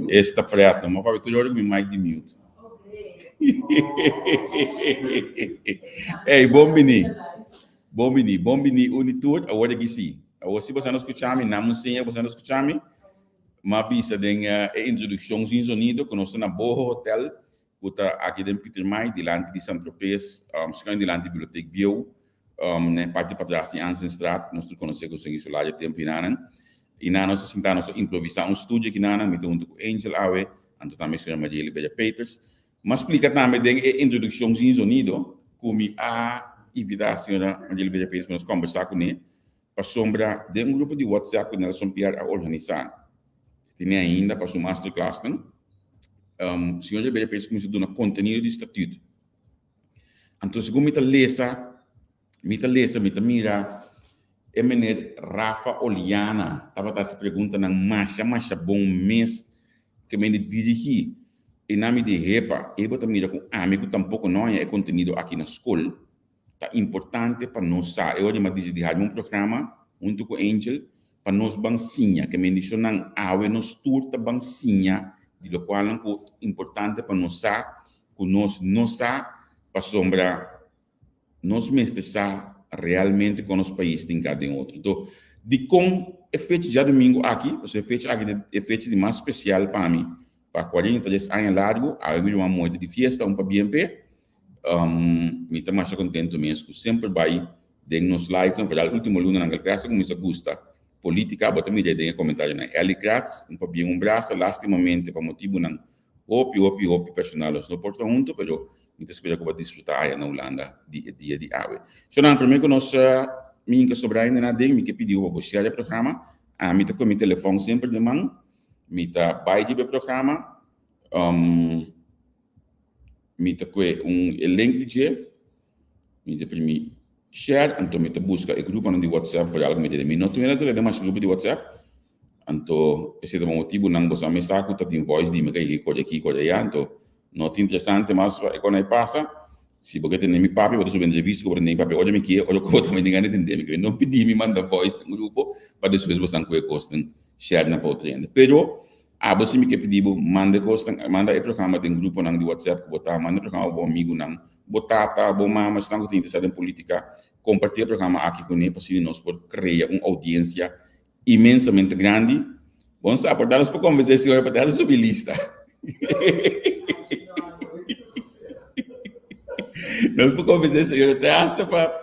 Esta pret, no ma papia tur ora ku mi mic di mute. Ey, bon bini. Bon bini, bon bini uni tur. Awor aki si. Awor si boso no skucha mi, nan un seña boso no skucha mi. M'a bisa den e introdukshon sin sonido ku nos ta na Boho Hotel ku ta aki den Pietermaai dilanti di San Tropez, schuin dilanti Bibliotheek Bieu. Na e parti patras di Ansenstraat, nos tur konosé ku Sengi Solaria tempu inanan. Inan nos ta sintá, nos ta improvisá un studio akinanan, mi ta huntu ku Angel awe, anto tambe señora Maria Liberia Peters. Mi a splika tambe den e introdukshon sin zonido ku mi a invitá señora Maria Liberia Peters pa nos kòmbersá kuné, pasobra den un grupo di WhatsApp ku Nelson Pierre a organisá, tene ainda pa su masterclassnan, señora Liberia Peters kuminsá duna kontenido di statuut. Anto segun mi ta lesa, mi ta lesa, mi ta mira e meneer Rafa Oliana tabata hasi preguntanan masha masha bon mes ke mende dirigí e nan mi di hepa e bo ta mira ku ami ku tampoko no haña e kontenido aki na skol ta importante pa nos sa e ora mi a disidí harma un programa huntu ku Angel pa nos ban siña ke mende shonnan awe nos tur ta ban siña di lokualnan ku importante pa nos sa ku nos no sa pasobra nos mester sa realmente kon nos pais tin ka den otro. Enton, dikon e fecha djadumingu aki, pasobra e fecha aki ta e fecha di mas spesial pa mi, pa 43 aña largu, awe mi ruman moe ta di fiesta, un pabien p'e. Mi ta masha kontentu mes ku semper bai den nos livenan, foral ultimo lunanan ku el a kuminsá gusta politika, bo ta mira den e komentarionan. Elly Kratz, un pabien un brasa, lastimamente pa motibunan Hopi, hopi, hopi personal nos no por ta hunto, pero mi ta spera ku bo a disfruta aya na Hulanda di e dia di awe. Shonnan, prome ku nos minka sobra hende na den, mi ke pidi bo pa bo share e programa. Ami ta ku mi telefòn semper den man, mi ta bai riba e programa, mi ta kue un e link di dje, Mi ta primi share, anto mi ta buska e gruponan di WhatsApp for algu mi ta Mi no tin mira ku ta mas grupo di WhatsApp, anto esei ta motibunan bo sa mi sa ku ta tin voice di mi ka yega kore aki kore aya, anto no ta interesante mas pa e kon ai pasa. Si bo ke tende mi papia bo ta subi entrevista ku bo ta tende mi papia ora mi ke, ora ku bo ta mi tin gana di tende mi. No pidi mi manda voice den grupo pa despues bo san ku e kosnan share nan pa otro hende. Pero Abo si mi ke pidi bo, manda e kosnan, manda e programa den gruponan di WhatsApp ku bo ta, manda e programa pa bo amigunan, bo tata, bo mama, esnan ku ta interesá den polítika, kompartí e programa aki kuné pa asina nos por krea un oudiensia inmensamente grandi. Bon sa, por ta nos por konvensé e señora pa ta hasi subi lista. Nos por konvensé e señora te hasta pa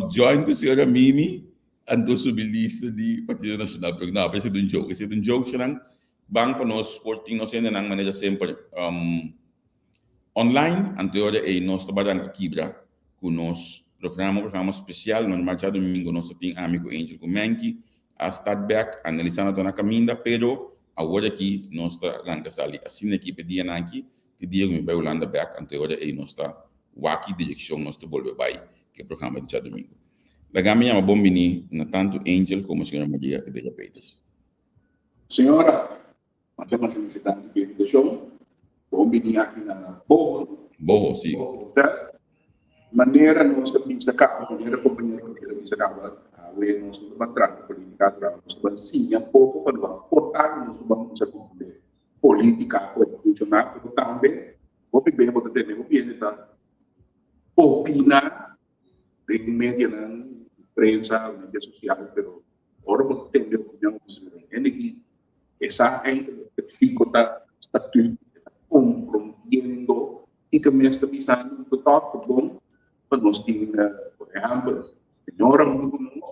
join ku señora Mimi. Anto subi lista di Partido Nacional pero no, esei ta un joke, esei ta un joke nan ban pa nos por tin nos hendenan manera semper online, anto e ora ei nos ta baranka kibra ku nos programa, un programa spesial, normal djadumingu nos ta tin ami ku Angel ku Menky a start bek analisando ta na kaminda pero awor aki nos ta ranka sali asina aki pa e dianan aki Ki dia ku mi bai Hulanda bèk, anto e ora ei nos ta wak ki direkshon nos ta bolbe bai ku e programa di djadumingu. Laga mi yama bon biní na tantu Angel komo señora Maria Rebecca Peters. Señora, masha masha masha danki pa e invitashon. Bon biní aki na Boho. Boho, si. Boho Hotel. Manera nos ta bisa kaba, manera kompañero Javier a bisa kaba, awe nos no ta ban trata polítika, pero nos ta ban siña poko pa no aportá ku nos ta ban kuminsá komprendé polítika ku e ta funshoná, pero tambe hopi bes bo ta tende hopi hende ta opiná den medianan, prensa, media sosial, pero ora bo tende opinion bo ta bisa hende ki e sa eindelijk kiko ta statuut, e ta komprondiendo kiko mes ta bisando, ku tòg ta bon pa nos tin, por ehèmpel, señora huntu ku nos,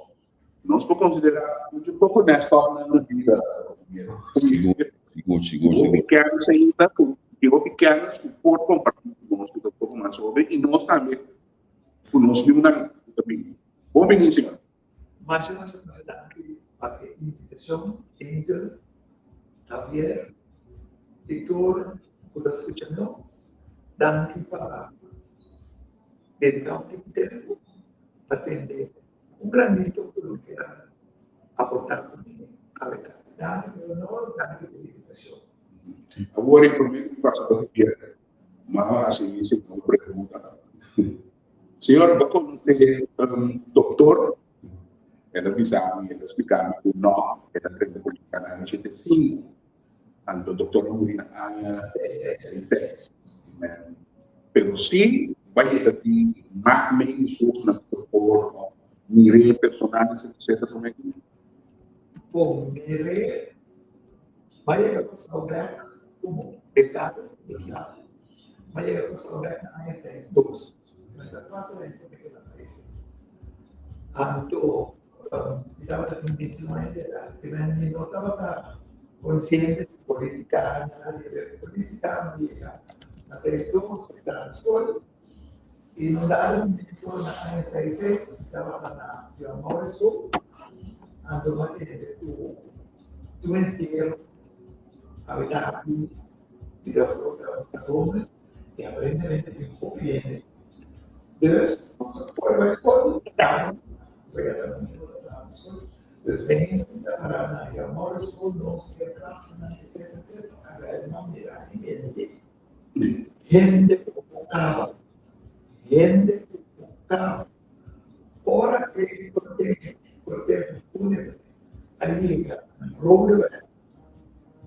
Nos por konsiderá muchu poko nèstònan na bida kompañero. Sigur, sigur, sigur, sigur. Hopi kènis ainda ku tin hopi kènis ku por kompartí ku nos ku ta un poko mas hoben i nos tambe ku nos yunan ku ta bini. Bon bini señor. Masha masha masha danki pa e invitashon Angel, Javier i tur ku ta skucha nos. Danki pa dediká un tiki tempu pa tende Un granito ku lo ke a aportá ku mi awe ta. Danki pa e honor, danki pa e invitashon. Awor e promé ku pasa pa Javier, m'a hasi mi segundo pregunta. Señor, bo konosé un doktor? El a bisa mi, el a splika mi ku nò, el a drenta polítika na aña 85. Anto doktor a muri na aña 66. Pero si bo a yega di mak mei di su na doktor òf mir'é personal etcetera promé ku. Bon, mir'é M'a yega Kòrsou bèk komo bekario universal. M'a yega Kòrsou bèk na aña 62, 34 aña promé ku el a falesé. Anto mi tabata tin 21 aña di edat i mi no tabata konsiente di polítika, nada di haber ku polítika. Mi yega na 62, mi ta na skol i na un dado momento na aña 66 mi tabata na John Morris School, anto mi a tende ku Tur entero a bira di doctor Costa Gomez y aparentemente tin hopi hende. Dus nos por bai skol tardi, pasobra ya ta domingo ta traha na skol. Dus ben ta para na Young Morris School, nos leerkrachtnan etcetera etcetera a bai mira hende. Hende ku no kaba, hende ku no kaba. Ora e korteho fúnebre a yega na Rodeweg,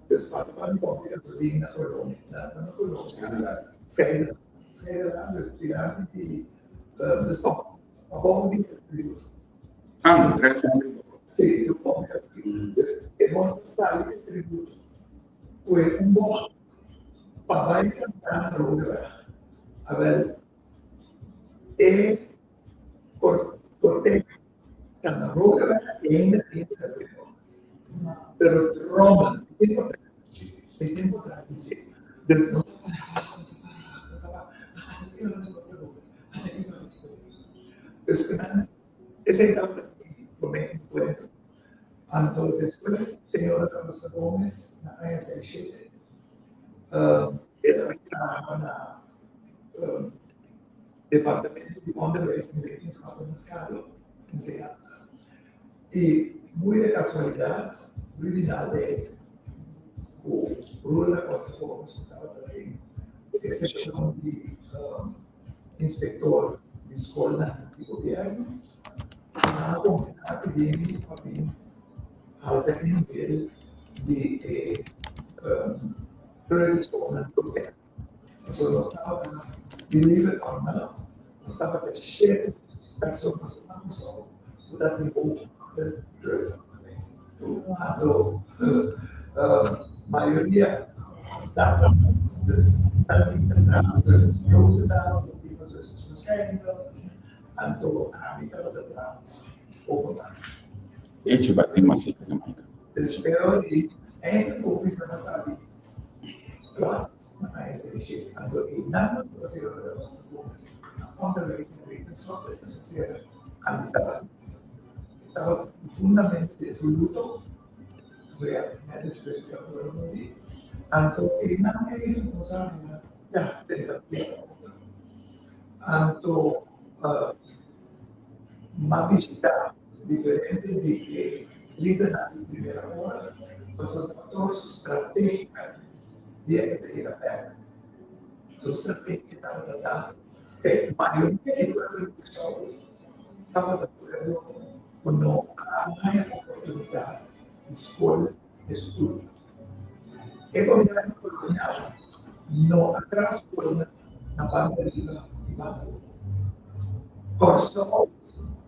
dus pasa pa mi kompi gasolina na Colombia, na Colombia, Scheidelaan, Scheidelaan, dus dilanti di de stop, pabou di e tributo. Ah, tres aña. Sí, e pompi gasolina. Dus e motor sali di e tributo ku e un bocht pa bai Santana Rodeweg. Awel, e korteho ta na Rodeweg i ainda tin ta Rodeweg. Pero trommel, mi tin por tras, mi tin por tras di dje. Dus nos a para, nos a para, nos a para, ata si ora nos a Rodeweg, ata ki, ata ki, ata ki. Dus esei tabata mi promé enkuentro. Anto despues señora Rosa Gomez na aña 67 el a traha na Departamento di Onderwijs en Wetenschap na Skalo, enseñansa. I muy de casualidad, Rudy Nalde ku Rula Costa Gomez ku tabata den e seccion di inspector di skolnan di gobierno, nan a konfirmá pidi mi pa bin halsa e nivel di e kleuterskolnan di gobierno. Pasobra nos tabata, believe it or not, nos tabata shete persona so na Kòrsou ku ta tin boven de kleuteronderwijs. Anto mayoria ta dus ta tin ta traha dus Roosendaal, ta tin dus Verschijnveld, anto ami tabata traha openbaar. Echi ba tin mas seka Jamaica. Dus pero di eindelijk ook bisa na sabi klas na ISHC. Anto e nan no ta sera pa nos onderwijs en wetenschap, nos a sera analisá. Tabata profundamente desoluto, so ya, net despues ku ya por a muri. Anto einan ei nos a haña, ya, senta pia pa otro. Anto m'a bishitá diferente di e lidernan di primera ora, pasobra tur su strategia dia e ta yega bèk. Su strategia tabata ta e mayoria di pueblo di Kòrsou tabata pueblo ku no a haña oportunidat di skol di estudio. E gobièrnu kolonial no a traha skolnan na banda riba i banda abou. Kòrsou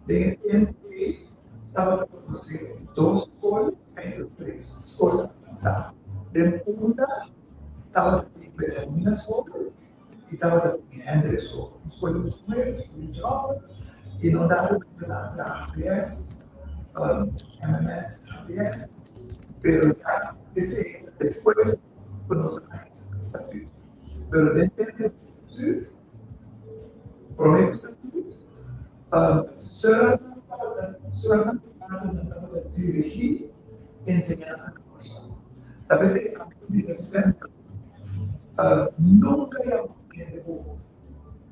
den e tempu ei tabata konosé dos skol, eigenlijk tres skol avansá. Den Punda tabata tin Wilhelmina School i tabata tin Hendrik School. Un skol di mucha muher, un skol di mucha hòmber i no dado momento nan a traha HBS, MMS, HBS, pero ya esei despues ku nos a haña statuut. Pero den tempu di statuut, promé ku statuut, sùrnan tabata, sùrnan nan tabata dirigí enseñansa na Kòrsou. Ta p'esei ami ta bisa semper, nunka yama un hende bobo,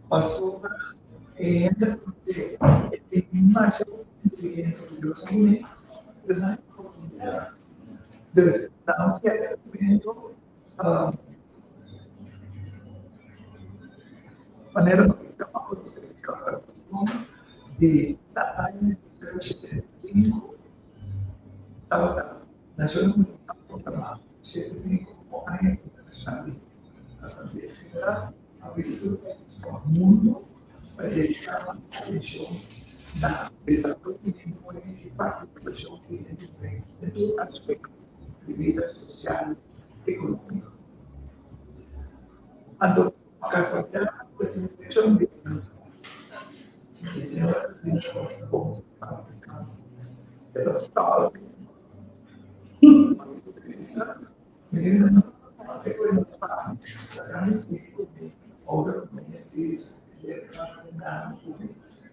pasobra e hende ku bis'é e tin masha inteligensia ku Dios a dun'é. Dus, na un cierto momento, manera nos bisa pa di na aña 75 tabata Naciones Unidas a proclama 75 como Aña Internacional di Asamblea General a pidi tur pais pa mundo pa dedica mas atencion na desaroyo di hende muhe y participacion di hende muhe den tur aspecto di bida social economico. Anto casualidad cu tin eleccion di finansa y señora Cristina Costa Gomes pas descansa e ta stop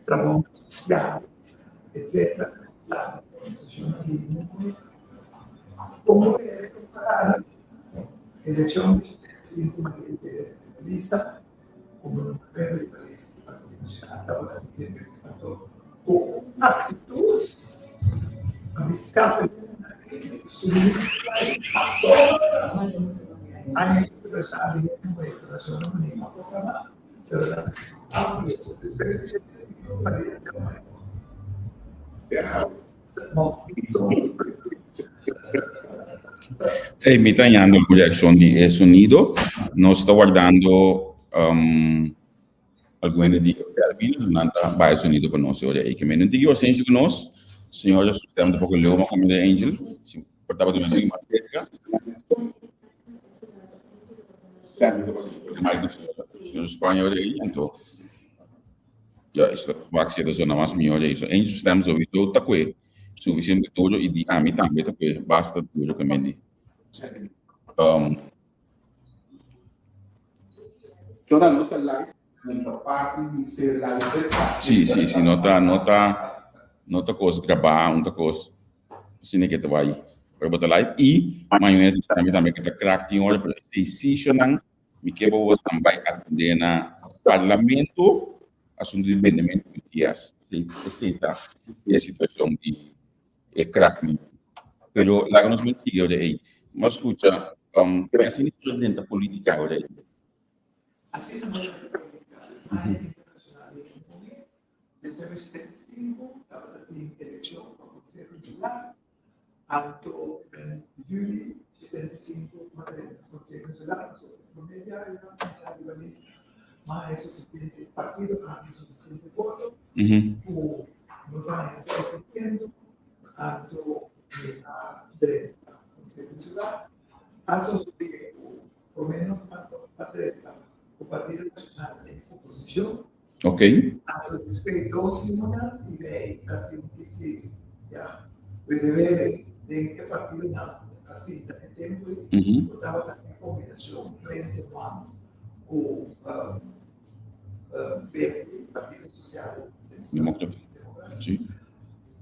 Trabou sosial, etcetera, la organisashonnan di mundo komo elekshon di sinku lista komo miembro di país di Partido Nacional tabata anto ku un aktitut a mi skapa Ey, mi ta hañando algun reaccion di e sonido. Nos ta wardando um, algun hende di hotel bini, nan ta baha e sonido pa nos e ora ei. Ke men un tiki pasensia ku nos. Señora, su stem ta poko leu, ma komo de Angel. Si por tabata un tiki mas cerca. Spaña ora ei, anto. Ja, is wak si e ta zona mas mihor ei. So Angel su stem sowieso ta kue suficiente duro i di ami tambe ta kue basta duro ke men di. Um, Chona, nos ta live, nan ta parti di ser live esa. Sí, sí, sí, no ta, no ta, no ta kos grabá, un ta kos asina ke ta bai. Pero bo ta live i mañana tambe tambe ke ta krak tin ora, pero esei sishonan mi ke bo boso bai atendé na parlamento asuntu di bendementu di dias. Esei ta e situashon di e krak mi. Pero laga nos men sigui ora ei. M'a skucha, um, asina e drenta politica ora ei. Asina nos drenta politica. Dus aña internacional di economia, 1975 tabata tin eleccion pa Conseho Insular, anto en juli 75 m'a drenta Conseho Insular, so prome biaha ya mi ta riba lista, m'a haña suficiente, partido a haña suficiente voto ku nos a haña seis asiento, anto mi a drenta Conseho Insular. A sosodé ku promé nos a drenta ku Partido Nacional den oposishon. Anto despues dos luna i mei ta tin un tiki ya werewere den e partidonan ku ta sinta e tempu ei ku tabata e kombinashon Frente One ku PSD, Partido Sosial Demókrata.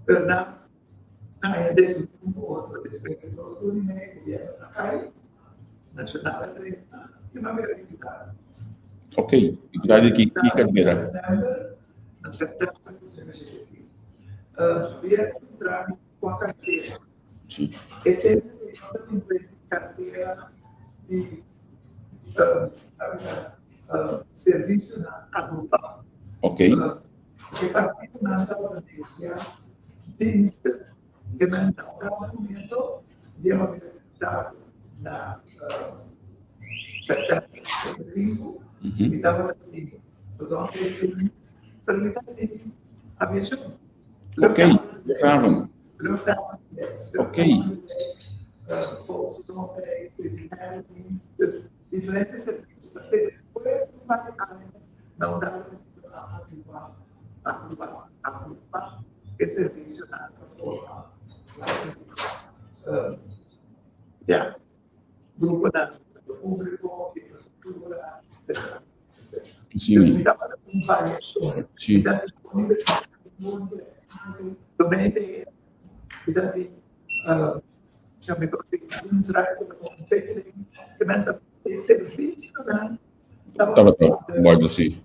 Pero nan haña desunion ku otro despues di dos luna i mei gobièrnu a kai, Nacional a drenta i nan a bira diputado. Ok, diputado di ki ki kadera? Na sèptèmber di 2025. Javier a puntra mi kua kartera. Sí. E tempu ei no ta tin kuenta di kartera di servisionan agrupá. Ok. E partidonan tabata negosiá diensten ke nan na un dado momento di a bira diputado na sèptèmber 2005 i tabata tin gezondheidsdienst pero mi tabatin aviashon. Ok, luchthaven. Luchthaven. Ok. Volksgezondheid, veterinaire dienst, dus diferente servicio. Pero despues di un par di aña nan dado momento a agrupa, agrupa, agrupa e servicionan pa forma ya, gruponan publico, infrastructura, etcetera. Sí. Dus mi tabata un variashon. Sí. Mi ta disponibel pa tur hasi domente. Mi ta tin mi ta tin ontwikkeling. Ke men ta e servisionan Tabata wòrdu sí.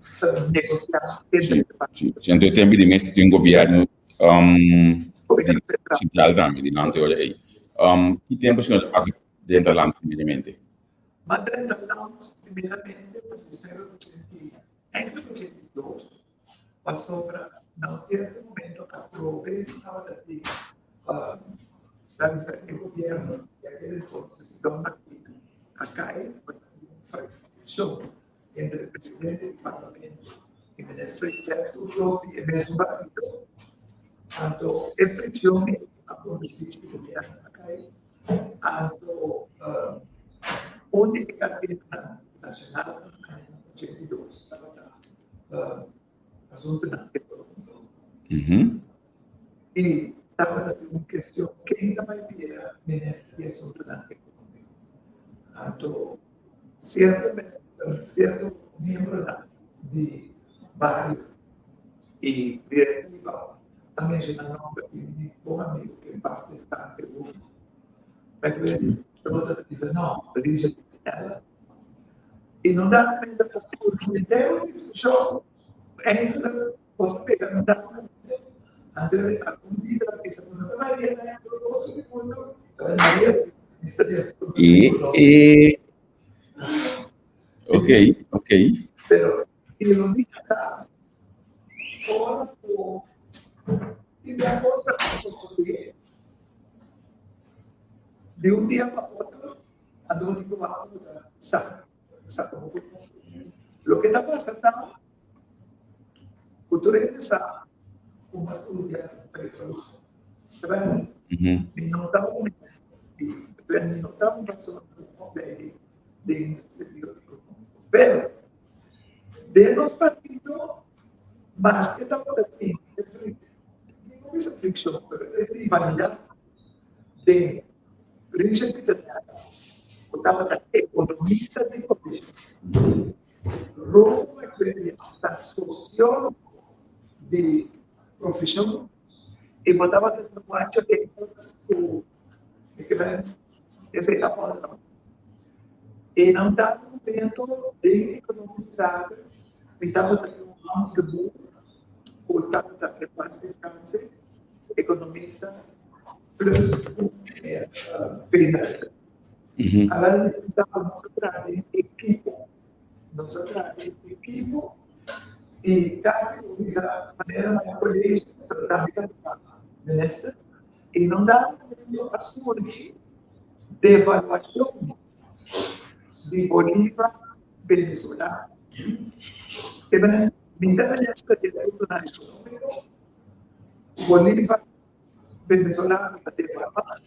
negosiá Sí, sí. Sí, anto e tempu di mes tin gobièrnu um. Di Central tambe, di Land ora ei. Ki tempu señor ta pasa drenta Land primeramente? Ma drenta Land primeramente pa 1980, 82, pasobra na un sierto momento atrobe tabata tin ta bisa e gobierno di aquel entonces, Don Martina, a kai, tabata tin un friccion entre presidente di parlamento y minister presidente tur dos di e mesun partido. Anto e friccion ei a conduci cu gobierno a cay. Anto un di e candidato nacional na aña 82 tabata asuntonan economico. Y tabata tin un cuestion ken ta bay bira minister di asuntonan economico. Anto Cierto cierto miembronan di bario y directiva a menciona nomber di mi bon amigo que en paz descanse Rufo. Pasobra tabata ta bisa no, Alicia Pimentel. Y no dado momento ta surgi henter un discusion eigenlijk nos a pega no dado momento anto algun lider a bisa no ta Maria na e otro di mundo pero Maria E, e, ok, ok. Pero ironia ta ora ku tin bia kos ta sosodé di un dia pa otro anto bo tin ku wak ku ta sa sa komo ku loke ta pasa ta ku tur hende sa ku bo a studia petrolio. Mi no ta un mi no ta un persona ku lei den sentido ekonómiko. Pero den nos partido maske tabata tin e mi no bisa frikshon pero e rivalidat den Richard Pieternella ku tabata ekonomista di profeshon, Rolfo McQuarrie ta sosiólogo di profeshon. I bo tabata ta wacha den su esei ta ora. I na un dado momento den Economische Zaken mi tabata den un Hans de Boer ku tabata e pas descanse economista plus un veemerker. Awel mi tabata nos a traha den ekipo. Nos a traha den ekipo i kasi bo bisa manera na e colegio pero tambe tabata minister i no dado momento a surgi devaluacion di bolivar venezolano. Te mi ta minister di asuntonan economico, bolivar Venezolano ta devalua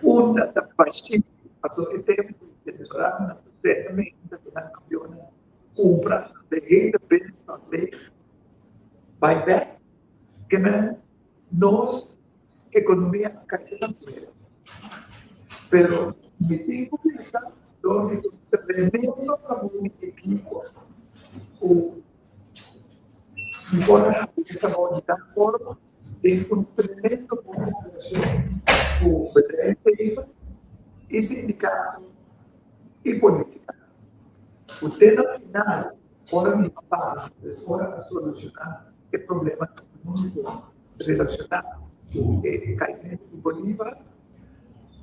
unda ta bashí pasobra e tempu venezolanonan ta trata ku nan kambionan kumpra de hele binnenstad leeg bai bek ke men nos ekonomia a kai den nan suela pero mi tin ku bisa dor di un tremendo trabou di ekipo ku mi por a hasi e trabou di tal forma. Den un tremendo bon koperashon ku bedrijfsleven i sindikato i politika. Ku te na final ora mi a para pues ora a solushoná e problema ekonómiko relashoná ku e kaimentu di Bolívar,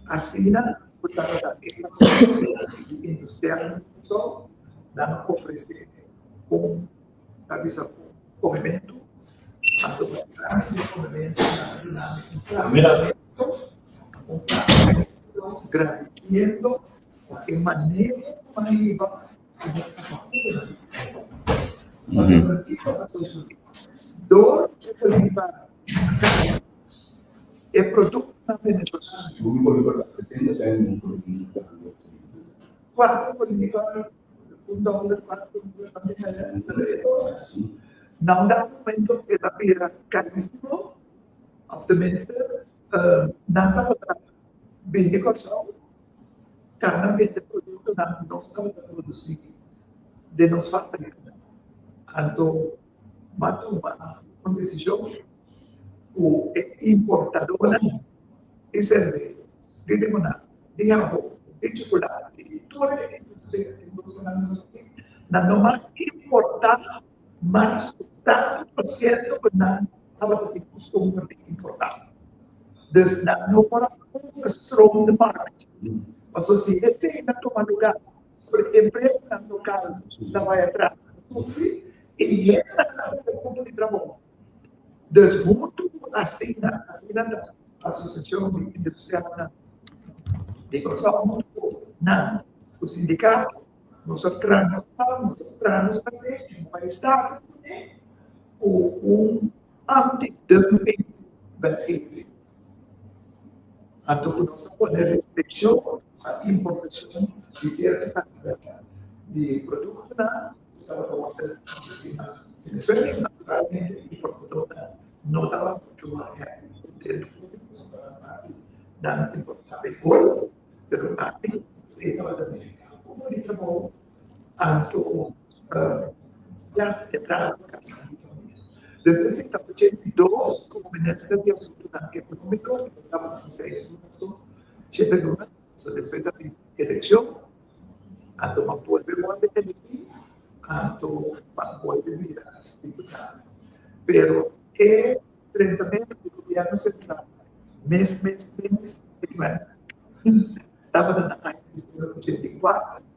asina ku tabata e transformashon industrial na Kòrsou, nan a ofresé un Ta bisa ku komementu, anto ku grandi di komementu nan a duna mi un tratamentu, un tratamentu gradiciendo pa e maneho ku nan a hiba ku nos apakunan di Kòrsou. Pasobra kiko a sosodé? Dor ku e riba kaya e produktonan venezolano, kuater bolivar Un dòler pa un Na un dado momento e ta bira karísimo, òf tenminste nan tabata bini Kòrsou, kana bende produktonan ku nos tabata produsí den nos fábrikanan. Anto m'a tuma un desishon ku e importadónan di serves, di limonada, di habon, di chocolate, di tur e industria industrianan nos tin, nan no mas importá mas ku tantu por siento ku nan tabata tin kustumber di importá. Dus nan no por a overstroom de markt. Pasobra si esei ta tuma lugá, porque empresanan lokal ta bai atras, ta sufri, i hendenan ta perde kupo di trabou. Dus huntu ku asina, asina ta Asosiashon di Industrialnan di Kòrsou huntu ku nan, ku sindikato, nos a traha nos plan, nos a traha nos strategia, nos bai start kuné ku un anti-dumping wetgeving. Anto ku nos a pone restrikshon pa importashon di sierto kantidat di produktonan ku tabata wòrdu produsí na Venezuela. Naturalmente e importadónan no tabata muchu happy kontentu ku e pasobra nan sa ku nan importá mehor, pero tambe esei tabata nifiká komo di trabou. Anto ya e traha pa casa di familia. Desde esei ta 82 como minister di asuntunan economico, mi tabata tin seis luna so, shete luna, so despues a bin eleccion, anto m'a bolbe worde elegi, anto m'a bolbe bira diputado. Pero e trentamento di gobierno central mes mes mes tabata na aña 1984.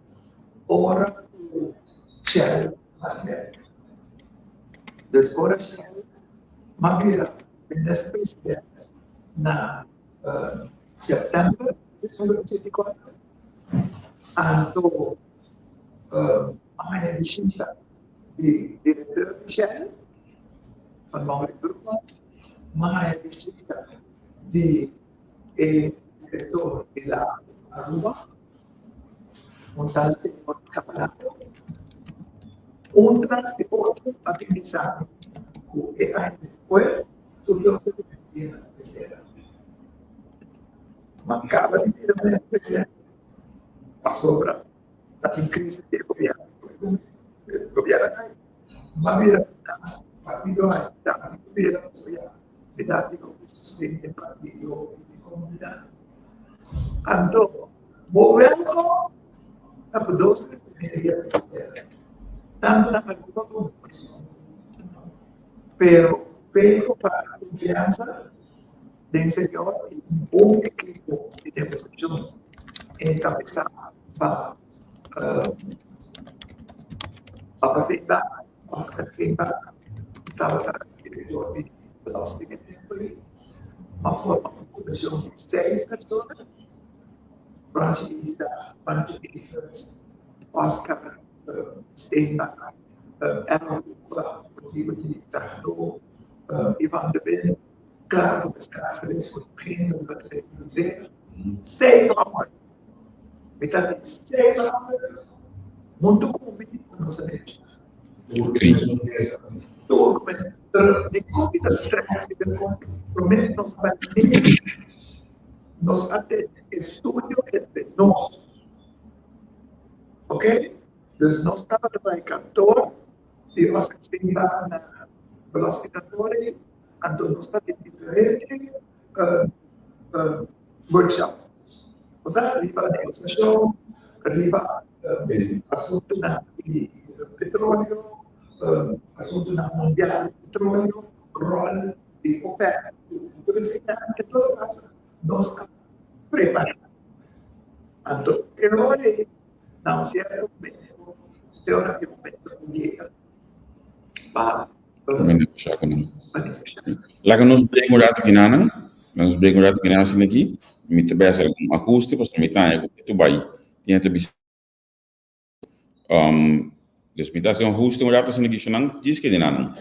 Ora ku Shell a bira. Dus ora Shell a bira minister president na sèptèmber di 1984, anto a haña bishita di direkteur di Shell, Van Maurits Broekman, a haña bishita di e direktor di la Aruba. Un tal señor Capalato, un tras di otro a bin bisa mi cu e aña despues tur los a converti na tercera. Ma caba di bira minister presidente pasobra ta tin crisis di e gobierno. Gobierno a cay. Ma bira na partido ay ta bira pasobra ya mi ta di loke sosten den partido y den comunidad. Anto bo welkom ta pa dos media minister, tanto na Aruba como na Kòrsou. Pero pego pa konfiansa den Señor i un bon ekipo di negosiashon enkabesá pa Papa Simba, Oscar Simba, tabata direktor di belasting e tempu ei. A forma un komishon di seis persona, Franchi Isa, Pancho Evers, Oscar Steenbakker, Errol Cooper, Rodrigo di Trahadó, Ivan de Wind, Clara Lopez Cáceres, ku kende bo ta rekonosé. Seis hòmber, mi ta di seis hòmber huntu ku mi ku nos a negoshá. Tur ku mes, pero dikon mi ta strès riba e kos? Promé nos bai mes, nos a tene estudio entre nos, ok? Dus nos tabata bai kantor di Oscar Steenbach na belastingkantoor ei, anto nos ta tin diferente workshop. Osea riba negosiashon, riba asuntunan di petroleo, asuntunan mundial di petroleo, ròl di OPEC. Tur eseinan, en todo kaso nos a prepará. Anto e ora ei na un sierto momento, te ora e momento a yega pa negosha ku nan. Laga nos break un rato kinanan. Laga nos break un rato kinanan asina aki. Mi ta bai hasi algun ahuste pasobra mi ta haña ku ketu bai tin ta bisa. Dus mi ta hasi un ahuste un rato asina aki shonnan djis ke dinanan.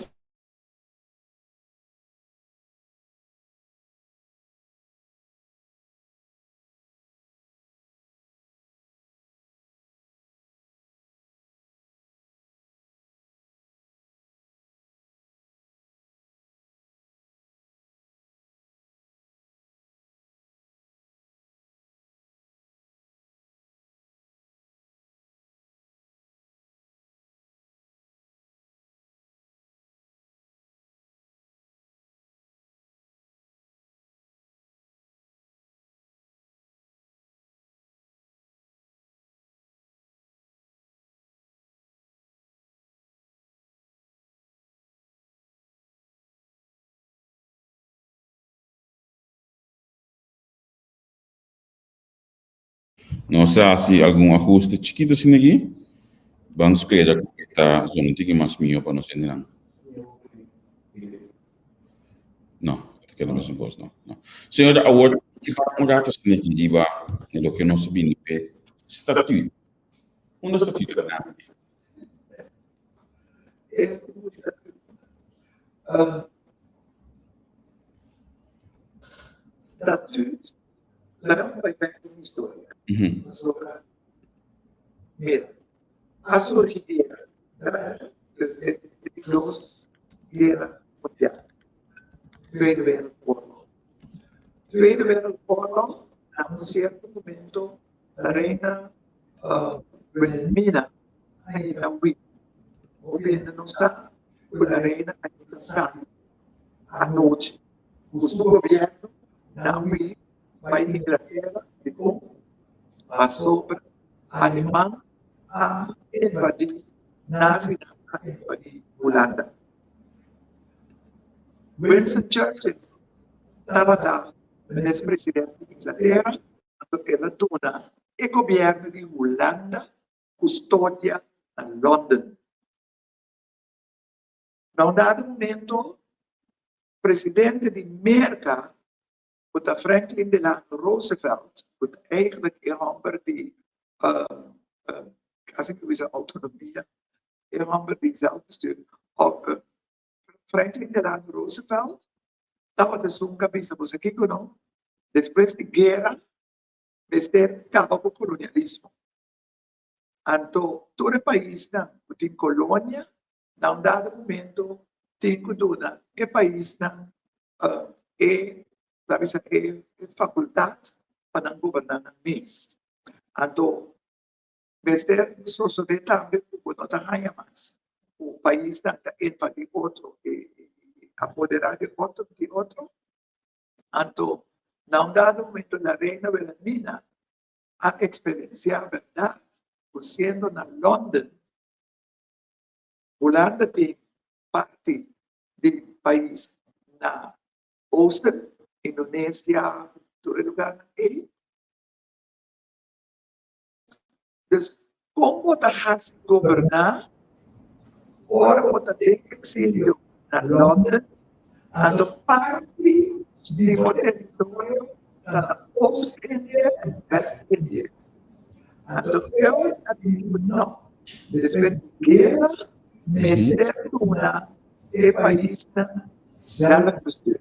Nos a hasi algun ahuste chikitu asina aki. Ban spera ku e ta zona un tiki mas mihó pa nos hendenan. No, ta keda mesun kos, no, no. Señora, awor un rato asina aki riba loke nos a bini p'e statuut. Unda statuut ta nase? Statuut, laga mi bai bek den historia. Pasobra, mira, a surgi guera, dus e di dos guera mundial, Tweede Wereldoorlog. Tweede Wereldoorlog, na un sierto momento, la reina Wilhelmina a yega wi. Hopi hende no sa ku la reina a yega sa anochi ku su gobièrnu nan wi bai Inglatera dikon pasobra Aleman a invadí nazinan a invadí Hulanda. Winston Churchill tabata minister presidente di Inglatera. Anto el a duna e gobièrnu di Hulanda kustodia na London. Na un dado momento, presidente di Merka, ku ta Franklin Delano Roosevelt, ku ta eigenlijk e hòmber di, kasi ku bisa outonomia, e hòmber di zelfbestuur, Franklin Delano Roosevelt tabata esun ku a bisa boso kiko no, despues di guera mester kaba ku kolonialismo. Anto tur e paisnan ku tin kolonia na un dado momento tin ku duna e paisnan e ta bisa e fakultat pa nan goberná nan mes. Anto Mester sosodé tambe ku bo no ta haña mas ku paisnan ta invadí otro i apoderá di otro di otro. Anto na un dado momento la reina Wilhelmina a eksperensiá bèrdat ku siendo na London, Hulanda tin parti di pais na Oosten, Indonesia, tur e lugarnan ei. Dus kon bo ta hasi goberná ora bo ta den eksilio na London, anto parti di bo teritorio ta na Oost-Indië en West-Indië? Anto eu a di ku no, despues di guera mester duna e paisnan zelfbestuur.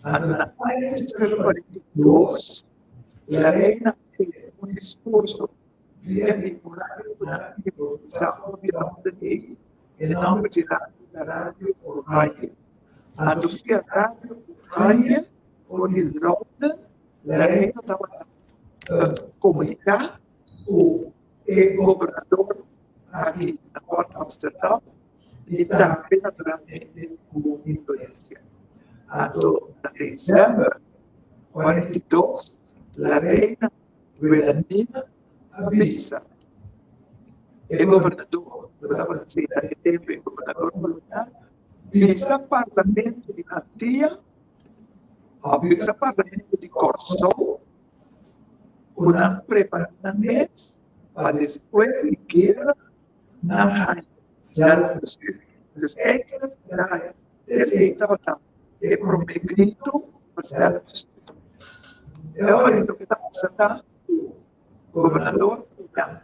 Anto na aña 1942 La reina tene un diskurso via di un radio ku nan a improvisá for di London ei. E nòmber di radio ta Radio Oranje. Anto via Radio Oranje for di London la reina tabata komuniká ku e gobernador aki na Port Amsterdam i tambe naturalmente ku Indonesia. Anto na desèmber 42, la reina Wilhelmina a bisa e gobernador ku tabata sinta e tempu e gobernador kolonial, bisa parlamento di Antia òf bisa parlamento di Kòrsou ku nan prepará nan mes pa despues di guera nan haña zelfbestuur. Dus eigenlijk esei tabata e promé gritu pa zelfbestuur. E ora ei loke ta pasa ta ku gobernador Jan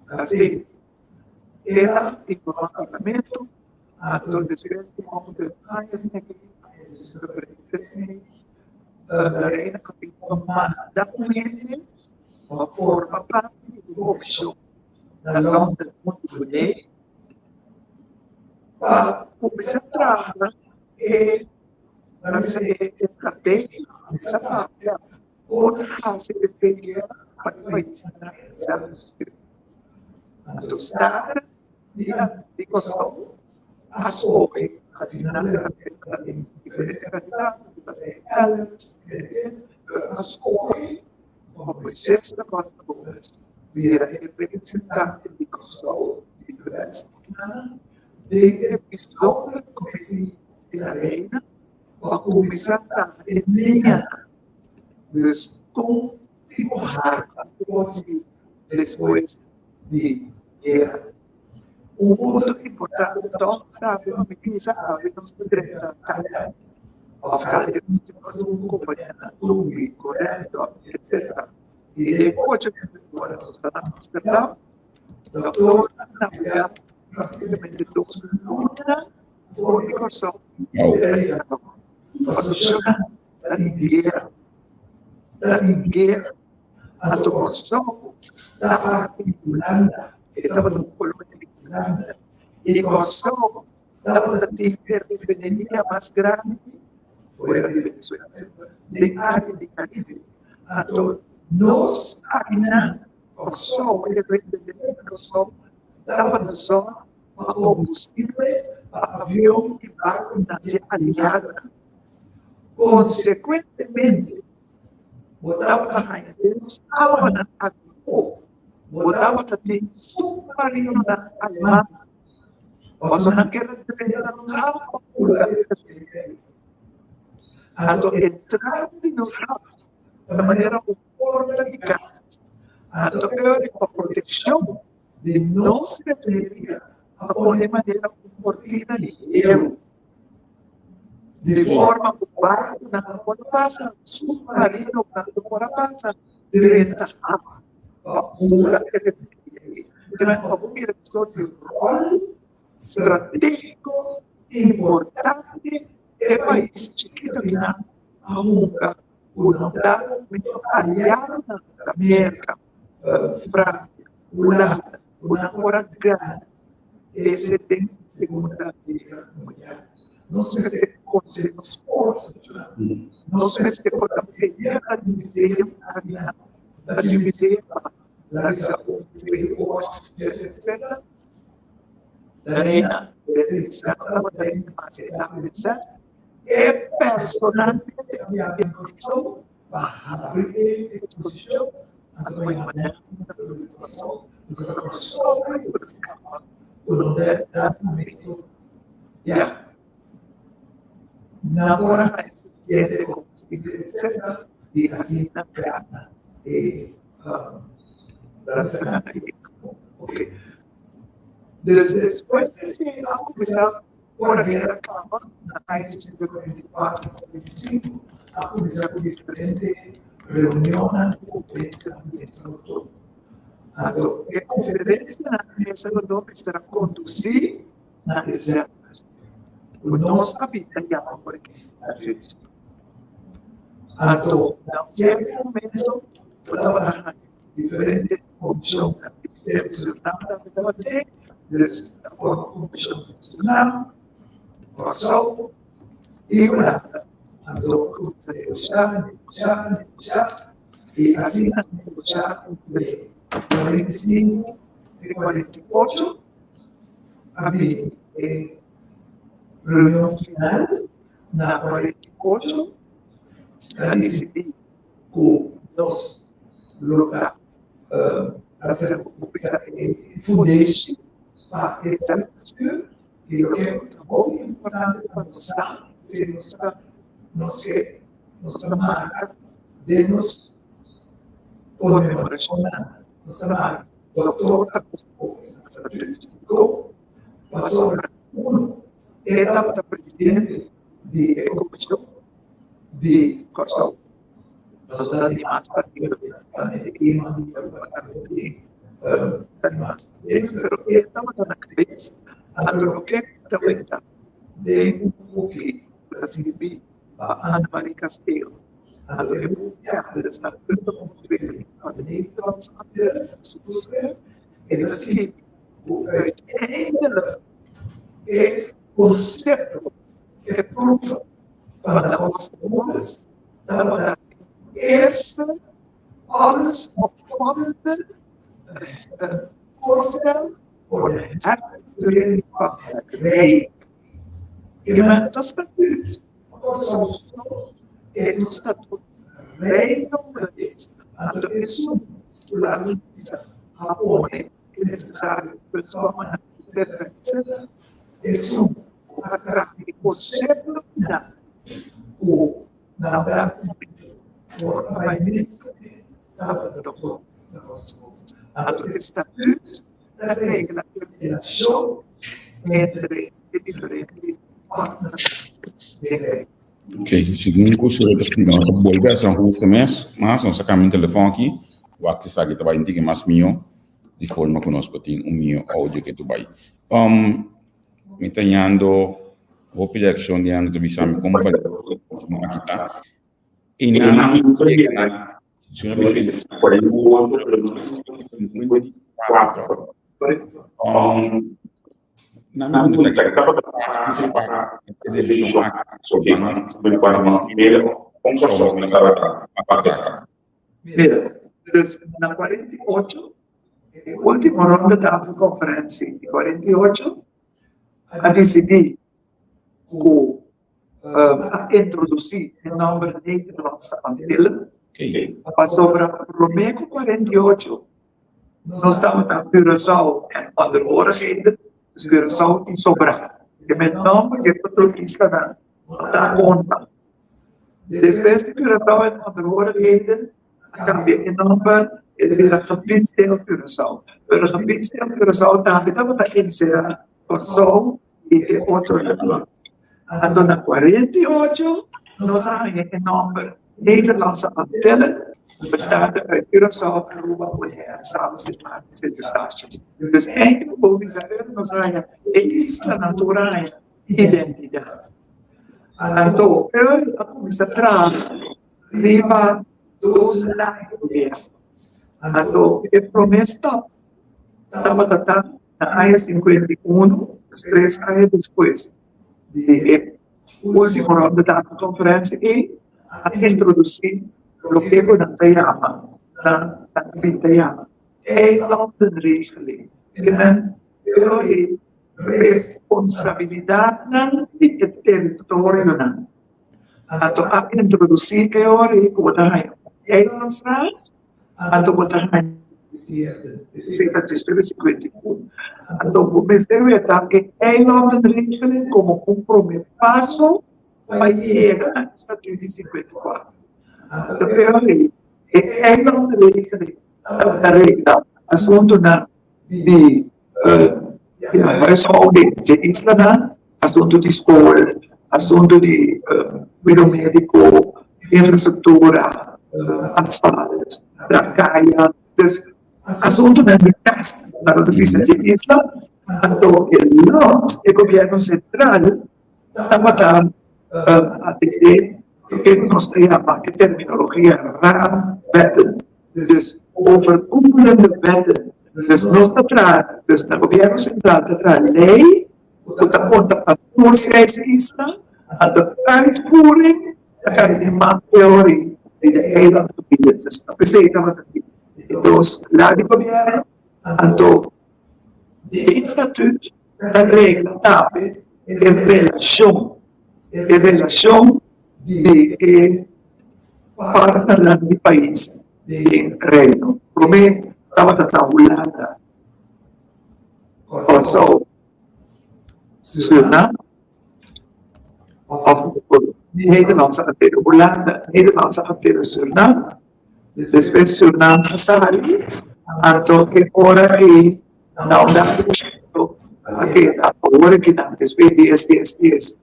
Castillo el a informá parlamento, anto despues di ongeveer un aña asina aki, aña 1943 asina, la reina a bin pa manda un hende pa forma parti di un komishon na London huntu kuné pa kuminsá traha e nan bisa e estrategia, kuminsá papia kon ta hasi despues di guera pa e paisnan zelfbestuur. Anto Staten di di Kòrsou a skohe al final di ta tin diferente kandidato, ta tin Ellis, pero a skohe pa Moises da Costa Gomez bira e representante di Kòrsou di West-Antilhanan den e bijzondere commissie di la Reina pa kuminsá traha e liñanan. Dus kon. Tin ku harta kos di despues di guera. Un punto importante tòg ta ku mi bisa awe nos ta drenta kaya òf kaya un kompania na Tubi, Corendon, etcetera. I den ocho ora nos ta na Amsterdam, Dòktor a nabegá praktikamente dos luna for di Kòrsou pasobra ta tin guera. Ta tin guera. Anto Kòrsou ta parti di Hulanda, e tabata un kolonia di Hulanda. I Kòrsou tabata tin e refineria mas grandi fuera di Venezuela, den área di Karibe. Anto nos akinan, Kòrsou, e refineria di Kòrsou tabata zòrg pa kombustibel pa avion i barkunan dje aliadonan. Konsekuentemente, bo tabata haña den nos awanan akí, bo tabata tin supmarinonan aleman. Pasobra nan kier a drenta nos haf pa purga e refineria. Anto entrada di nos haf ta manera un porta di kas. Anto e pa protekshon di nos refineria a pone manera un kortina di heru. Di forma ku barkunan no por a pasa, supmarinonan no por a pasa drenta haf pa pura e refineria ei. Entonces pa bo mira e sort di ròl stratégiko importante e pais chikitu akinan a hunga ku nan dado momento aliadonan ta Merka, Fransia, Hulanda ku nan por a gana ese den Segunda Guera Mundial. Nos mester konosé nos forsa nacional. Nos mester por ta seña na di museo akinan, na di museo pa realiza un tweede oorlog, etcetera, etcetera. La reina Beatriz ya no tabata reina mas, e ta princesa. E personalmente a biaha den Kòrsou pa habri e eksposishon, anto pa yama nan na pueblo di Kòrsou, pasobra Kòrsou ta e pueblo skapa ku no ta da momento ya nan por a haña sufisiente kombustibel etcetera i asina gana e gana e oke. Dus despues di esei a kuminsá Ora guera kaba na aña 1944, 45, a kuminsá ku diferente reunionnan ku konferensianan di mesa rotó. Anto e konferensianan di mesa rotó mester a kondusí na e zèlfde ku nos a bin ta yama por aki statuut. Anto na un sierto momento bo tabata haña diferente komishonnan di Surinam tambe tabata den, dus ta forma komishon di Surinam, Kòrsou i Hulanda. Anto a kuminsá negoshá, negoshá, negoshá i asina a negoshá entre 45 te 48 a bini e reunion final na 48 a disidí ku nos lo ta bisa e fundeshi pa e selfbestuur i loke ta hopi importante pa nos sa si nos ta nos ke nos ta marka den nos konmemorashonnan nos ta marka Doktor Augusto Statuut Dikon pasobra uno e tabata presidente di e komishon di Kòrsou. Pasobra di mas partido tambe di Eman di Aruba tambe tin ta di mas pero e tabata na kabes anto loke ta weta den un buki ku ta sirbi pa Annemarie Kasteel anto e buki a ta punto ontwikkeling van de Nederlandse Antillen e ta skirbi ku uiteindelijk e konsepto e proef van de Oosterhoorns tabata e eerste allesomvattende voorstel voor de herstructurering van het Rijk. E men ta statuut, Kòrsou so e un statuut Reino Hulandes, anto esun ku laga bisa a pone e nesesario persoanan etcetera etcetera, esun ku a traha e konsepto final ku na un dado momento por a bai mes ku e. tabata doktor na Kòrsou. Anto e statut ta regla e relashon entre e diferente partnernan den Reino. Ok, segun ku Sra. ta splika nos ta bolbe a San Justo mes, mas nos a kambia un telefòn aki, wak esaki ta bai un tiki mas mihó, di forma ku nos por tin un mihó audio ke tur bai. Mi ta yando hopi reakshon di hende ta bisa mi kon pa aki ta. I nan ta yega na 54. Nan Mira, dus na 48, e ultimo ronde tafel conferentie di 48 a disidí ku a introdusí e nòmber Nederlandse Antillen pasobra promé ku 48 nos tabata Curaçao en onderhorigheden, dus Curaçao tin sobrá. E men nòmber di e otro islanan no ta konta. Despues di Curaçao en onderhorigheden a kambia e nòmber e bira Gebiedsdeel Curaçao. Pero Gebiedsdeel Curaçao tambe tabata enserá Kòrsou i e otronan. Anto na 48 nos a haña e nòmber Nederlandse Antillen, bestaande uit Curaçao, Aruba, Bonaire, Saba, Sint Maarten, Sint Eustatius. Dus eigenlijk bo bisa nos a haña e islanan tur a haña identidat. Anto Earl a kuminsá traha riba dos lahe gobierno. Anto e promé stap tabata ta na aña 51, dus tres aña despues di e ultimo ronda di konferensia ei, a introdusí loke ku nan ta yama, nan ta bin ta yama eilandenregeling. Ke men pero e responsabilidatnan di e teritorionan. Anto a introdusí e ora ei ku bo ta haña un eilandsraad, anto bo ta haña esei ta 1951. Anto bo mester weta e eilandenregeling komo un promé paso pa yega na e statuut di 54. Anto e ora ei e eilandenregeling ta regla asuntunan di huishouding dje islanan, asuntu di skol, asuntu di kuido médiko, infrastruktura, asfalt, kaya, dus asuntunan di kas na lo bisa dje isla. Anto e lòt, e gobièrnu sentral tabata atendé loke ku nos ta yama e terminologia raamwetten. Dus overkoepelende wetten. Dus nos ta traha, dus na gobierno central ta traha ley cu ta conta pa tur seis isla, anto uitvoering ta cay den man teori di de eilandgebieden. Dus ta pesey tabata tin e dos la di gobierno, anto den statuut ta regla tambe e relacion, e relacion di e partnernan di pais den Reino. Promé tabata ta Hulanda, Kòrsou, Surinam òf Nederlandse Antillen. Hulanda, Nederlandse Antillen, Surinam. Despues Surinam a sali, anto e ora ei na un dado momento a keda awor aki nan despues dies dies dies.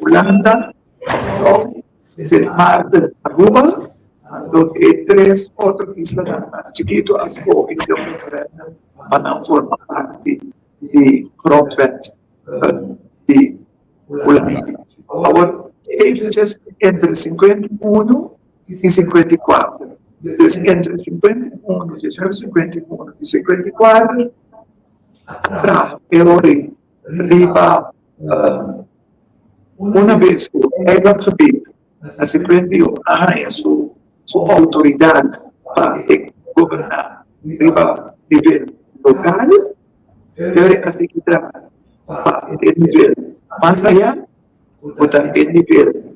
Hulanda, Kòrsou, Sint Maarten, Aruba, anto e tres otro islanan mas chikitu a skohe den un referèndum pa nan forma parti di grondwet di Hulanda. Awor, eventjes entre 51 i 54, dus entre 51, 1951 i 54 a traha e ori riba Una bes ku eilandgebied na 51 a haña su outoridat pa e goberná riba nivel lokal, debe a sigui traha pa e nivel mas ayá, ku ta e nivel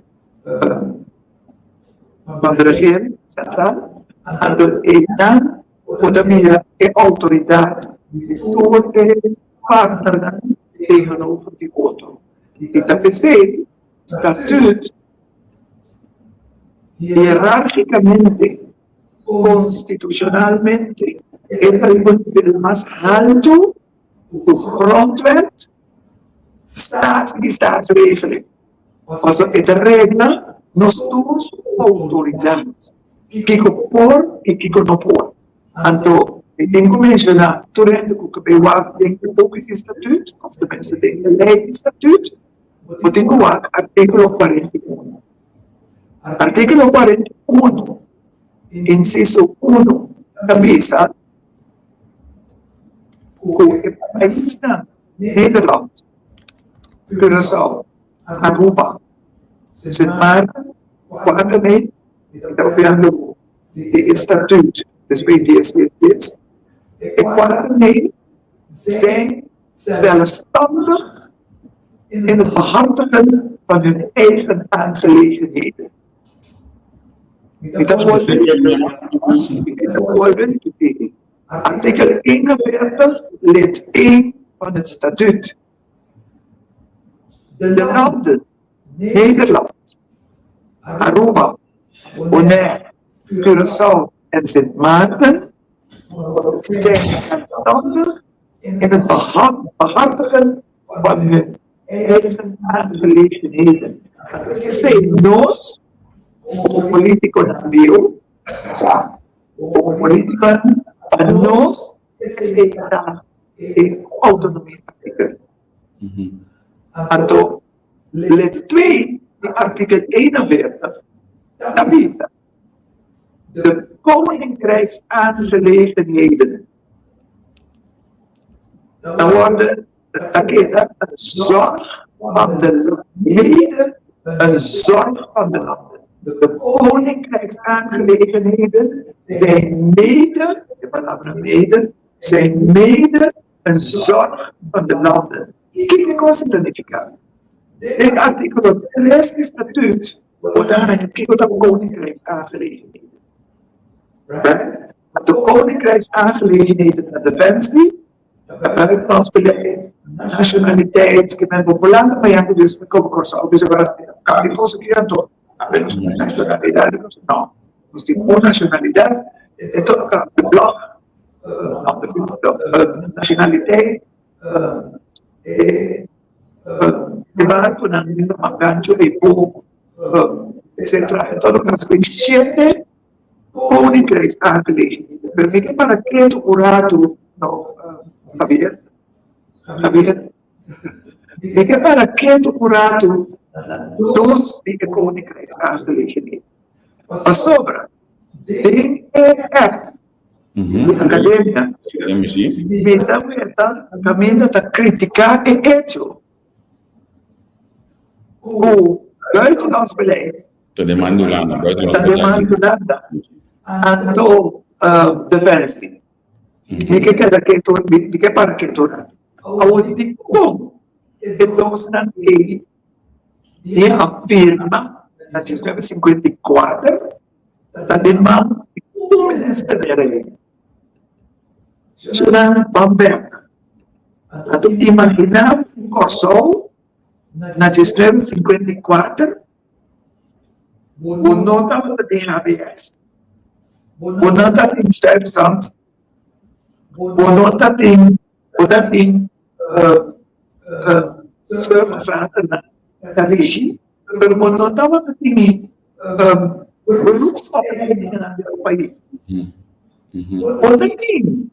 van de regering sentral. Anto einan bo ta mira e outoridat di tur e partnernan tegenover di otro. I ta p'esei statuut hierarkikamente. Konstitushonalmente e ta riba un nivel mas haltu ku Grondwet, Staat i Staatsregeling. Pasobra e ta regla nos tur su outoridat, kiko por i kiko no por. Anto mi tin ku menshoná tur hende ku ke bai wak den e buki di statuut òf tenminste den e lei di statuut, bo tin ku wak artíkulo 41. Artíkulo 41, insiso uno, ta bisa ku e paisnan Nederland, Curaçao, Aruba, Sint Maarten, Guatemala, mi ta papiando di e statuut, despues dies dies dies, e kuater ley zijn zelfstandig in het behartigen van hun eigen aangelegenheden. Mi ta bolbe, mi ta bolbe ripití, artikel 41 lid 1 van het statuut. De landen Nederland, Aruba, Bonaire, Curaçao en Sint Maarten zijn zelfstandig in het behartigen van hun eigen aangelegenheden. Esei nos como politiconan bieu sa, como politiconan pa nos esei ta e autonomia artikel. Anto lid 2 di artikel 41 ta bisa, De Koninkrijksaangelegenheden ta worde ta keda een zorg van de mede een zorg van de landen. De Koninkrijksaangelegenheden zijn mede, de palabra mede, zijn mede een zorg van de landen. Kiko kos ta nifiká? Den artíkulo 3 di Statuut bo ta haña kiko ta Koninkrijksaangelegenheden. Right? De Koninkrijksaangelegenheden ta defensie, ta buitenlands beleid, nationaliteit, ke men bo por lanta mañan ku Dios ta koba Kòrsou bisa bo kambia kos aki anto nationalidad no, nos tin un nationalidad en todo caso de blòk Nationaliteit e barconan di Mangancho e Bo etcetera. En todo caso e shete koninkrijksaangelegenheden. Pero mi ke para ketu un ratu, no Javier, Javier, mi ke para ketu un ratu na dos di e koninkrijksaangelegenheden. Pasobra den e app di academia, mi ta meta caminda ta critica e hecho cu buitenlands beleid ta den man di Hulanda, ta den man di Hulanda, anto defensie. Mi ke keda ketu, mi ke para ketu rato. Awor dikon e dosnan ei di a firma na 1954 Ta den man di un minister di Reino. Sunan Van Berg a ta imaginá un Kòrsou na 1954 bo no tabata den HBS, bo no ta tin Stuyvesant, bo no ta tin, bo ta tin Servervater na regi, pero bo no tabata tin beroepsopleidingen den bo pais. Bo ta tin.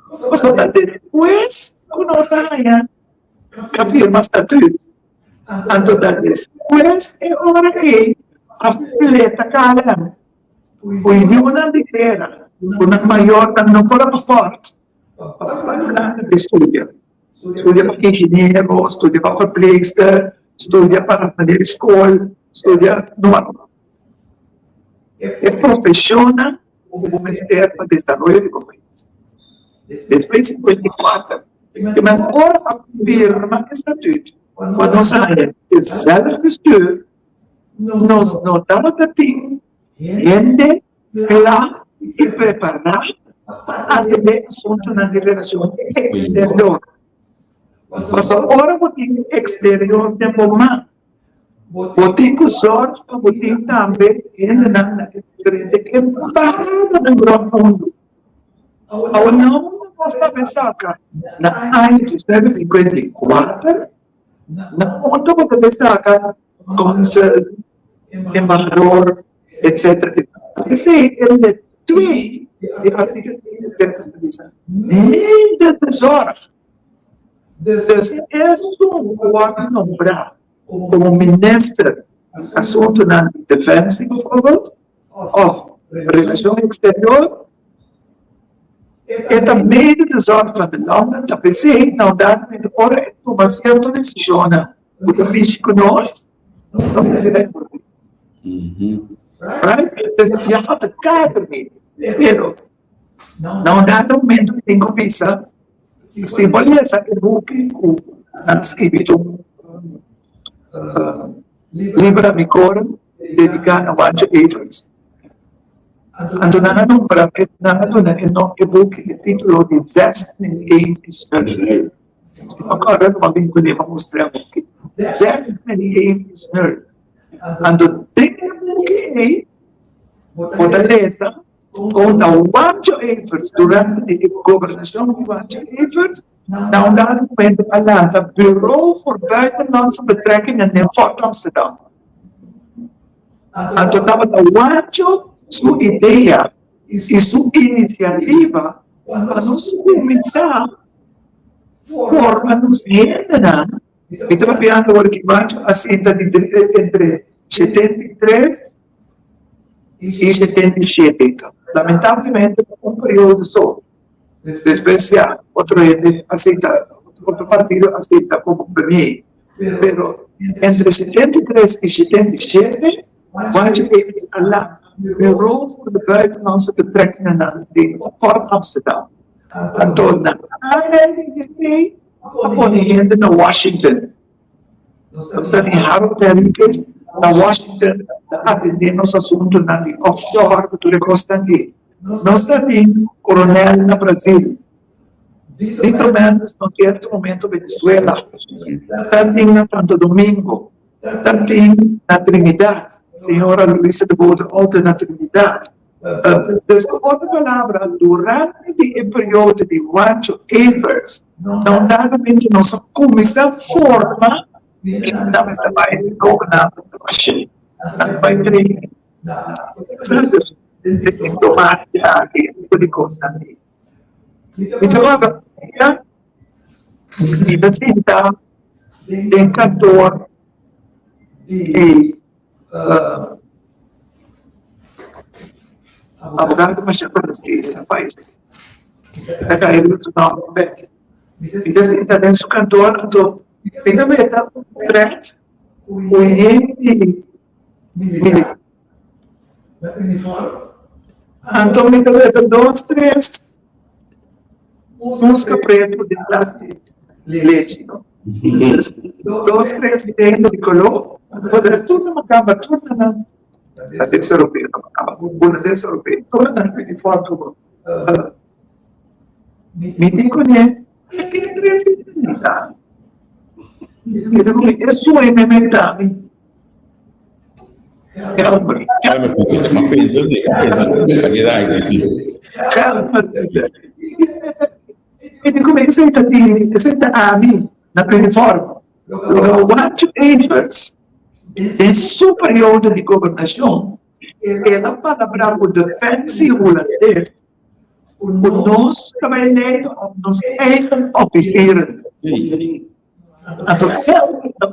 Pasobra despues ku nos a haña a firma statuut, anto ta despues e ora ei a fleta KLM ku yunan di guera ku nan mayornan no por a afford pa paga di studia. Studia pa ingeniero, studia pa verpleegster, studia pa manera di skol, studia noba noba. E profeshonnan ku bo mester pa desaroyo di bo pais. Despues 54, ke men ora a firma e statut, pa nos a haña e zelfbestuur, nos no tabata tin hende kla i prepará pa atendé asuntunan di relashon eksterior. Pasobra ora bo tin eksterior den bo man. Bo tin ku sòrg pa bo tin tambe hendenan na e diferente embahadanan rònt mundu. Awor nan unda nos ta be saka na aña 1954? Na unda bo ta be saka kònsel, embahador, etcetera? P'esei e lei twee di artíkulo 31 ta bisa, Mede de zorg. Dus esun ku wòrdu nombrá komo minister di asuntunan di defensie bijvoorbeeld òf relashon eksterior e ta mede de zorg van de landen ta p'esei na un dado momento ora e tuma sierto desishonnan ku ta mishi ku nos, nos mester ta envolví. Right? Dus ya ta kader mi pero Na un dado momento mi tin ku bisa, si bo lesa e buki ku nan skibi un libro amicorum dediká na Wancho Everts, anto nan a nombra, nan a duna e nom e buki e titulo di Zes min een is nul. Si bo kòrda lo a bin kuné pa mustra e buki. Zes min een is nul. Anto den e buki ei bo ta lesa Kon ta Wancho Everts durante di e gobernashon di Wancho Everts na un dado momento a lanta Bureau voor Buitenlandse Betrekkingen den Fort Amsterdam. Anto tabata Wancho su idea i su inisiativa pa nos kuminsá forma nos hendenan. Mi ta papiando awor ki Wancho a sinta di entre 73 i 77. Lamentablemente pa un periodo so. Despues ya otro hende a sinta, otro partido a sinta como premier. Pero entre 73 i 77 Wancho Davis a lanta Bureau voor de Buitenlandse Betrekkingen den Fort Amsterdam. Anto na aanleiding di esei a pone hende na Washington. Nos ta den Harold Henriquez na Washington ta atendé nos asuntunan di offshore ku tur e kosnan ei. Nos ta tin coronel na Brazil, Victor Mendes na sierto momento Venezuela, ta tin na Santo Domingo, ta tin na Trinidad, señora Luisa de Boder Alter na Trinidad. Dus ku otro palabra, durante di e periodo di Juancho Everts, na un dado momento nos a kuminsá forma i nan mester bai goberná Washington, nan bai train de diplomacia i e tipo di kosnan ei. Mi ta wak mi ta sinta den kantor di Abogado masha konosí den e pais. Ta kai riba su nòmber bèk. Mi ta sinta den su kantor anto mi ta meta un trèt ku hende militar. Anto mi ta meta dos tres muska pretu den glas di lechi. Dos tres hende di koló. Tur na makamba, tur na nan. Holandés europeo na makamba. Holandés europeo, tur na nan uniform ku Mi tin kuné e tin tres hende. Mi ta kuné e sueño mi menta mi. Helmer. Helmer, ma pensa si, pensa a keda aire si. Helmer. E di come esei ta di, esei ta ami na uniform. Lo Wancho Everts den su periodo di gobernacion el a palabra cu Defensie Hulandes cu nos ta bay leiden op nos eigen officieren. Anto Helmer ta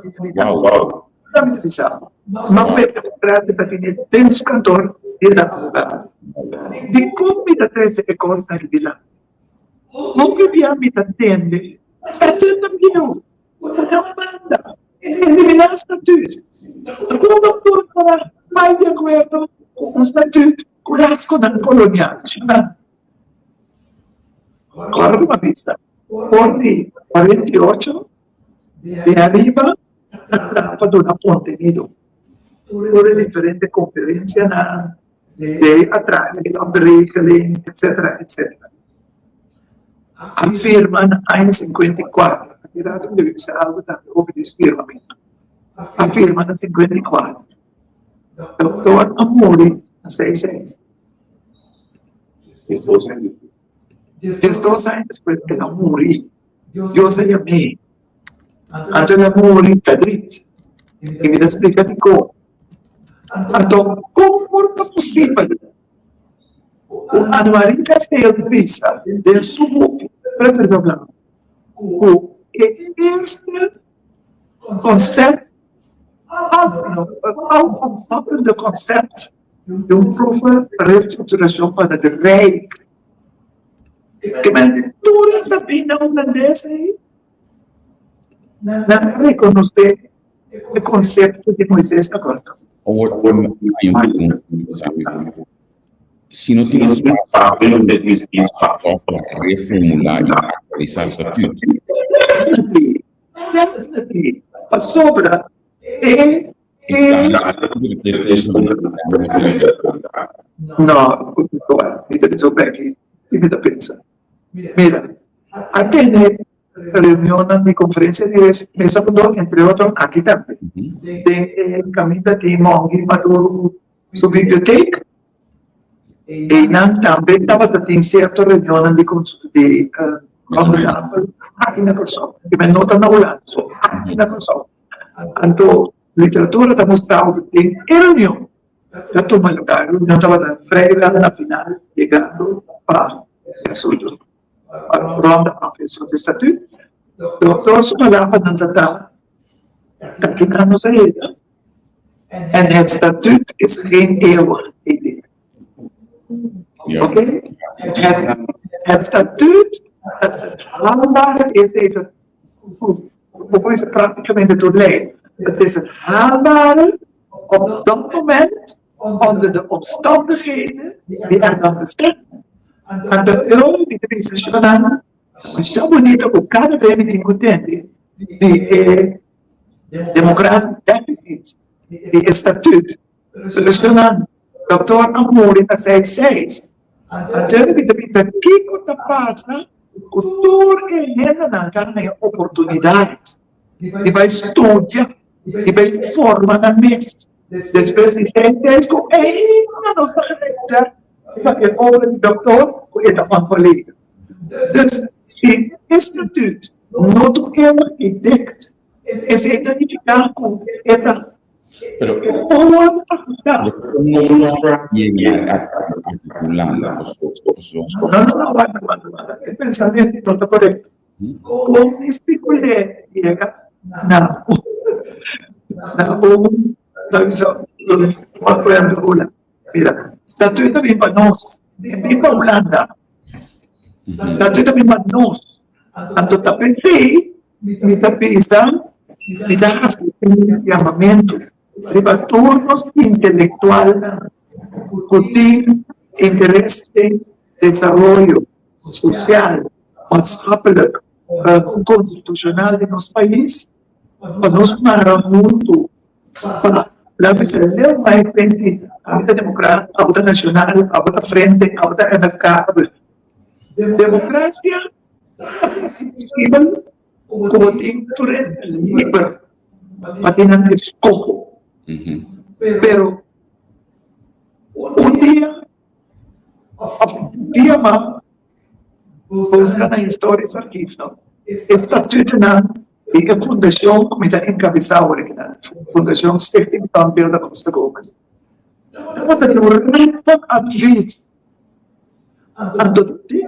bisa, Ma mester trata ta tene den su kantor di e abogado. Dikon mi ta trese e kosnan aki dilanti? Hopi bia mi ta tende, Statuut ta bieu, pone un banda, eliminá statuut. Kon bo por ta bai di akuerdo ku un statuut ku rasgonan kolonial? Kòrda ku mi a bisa, for di 48 di ariba ta traha pa duna kontenido. Tur e diferente konferensianan, de atrae di landregeling, etcetera, etcetera. A firma na aña 54, aki rato mi debe bisa algo tambe over di es firmamento. a firma na 54. Doktor a muri na 66. 12 aña despues el a muri. Dios a yam'é. Anto el a muri verdriet. I mi ta splika dikon. Anto, kon por ta posibel ku Annemarie Kasteel ta bisa den su buki Preto riba Blanco ku e eerste concept, alomvattende concept di un profe restructuracion pa het Rijk? Ke men di tur e sabina hulandes ei, nan a rekonosé e konsepto di Moises Acosta. Awor, mi hay un pregunta, amigo. Si no tin espacio pa reformulá i aktualisá statuut. Definitely, definitely. Pasobra e No, mi ta bisa Becky y mi ta pensa. Mira, a tene reunionnan di conferencia di mesa rondó, entre otro aki tambe, den e caminda di Mongi Maduro su biblioteek. Einan tambe tabata tin cierto reunionnan di di ronde tafel aki na Kòrsou. No ta na Hulanda so, aki na Kòrsou. Anto literatura ta mustra ku den e reunion ta tuma lugar, reunion tabata vrijwel na final yegando pa asuntu pa ronda af e soort statuut. Doctor su palabranan ta ta, ta kinan nos a yega en het statuut is geen eeuwig idee. Oké? Het, het statuut, het haalbare is even Bo por bisa práktikamente tur lei. Het is het haalbare op dat moment onder de omstandigheden die er dan bestaan. Anto eu mi ta bisa shonnan masha bunito ku kada bes mi tin ku tende di e democratic deficit di e statuut. Pero shonnan, doktor a muri na seis seis. Anto mi ta bisa kiko ta pasa ku tur e hendenan ta haña oportunidat di bai studia, di bai forma nan mes. Despues di seis seis ku ainda nos ta genetra riba e obra di doktor ku e ta onvolledig. Dus si e statuut no ta eeuwig gedekt, esei ta nifiká ku e ta Pero Pero nos no a yega aki Hulanda pasobra. No, no, no, wanta, wanta, wanta. E pensamentu no ta korekto. Kon stipul'é yega na na un na un Mira, statuut ta bin pa nos, no bin pa Hulanda. Statuut ta bin pa nos. Anto ta p'esei Mi ta bisa, mi ta hasi un yamamentu riba tur nos intelektualnan ku tin interes den desaroyo sosial, maatschappelijk, konstitushonal di nos pais, pa nos mara huntu pa laga bisa leu bai frente, abo ta demokrat, abo ta nashonal, abo ta frente, abo ta MFK, abo. Demokrasia Ta hasi posibel ku bo tin tur hende liber pa tin nan eskoho. Pero un dia òf dia mas buska na historisch archief no e statutonan di e fundashon ku mi ta enkabesá awor akinan, Fundashon Stichting Standbeeld Acosta Gomez. Tabata tin un red van advies. Anto tin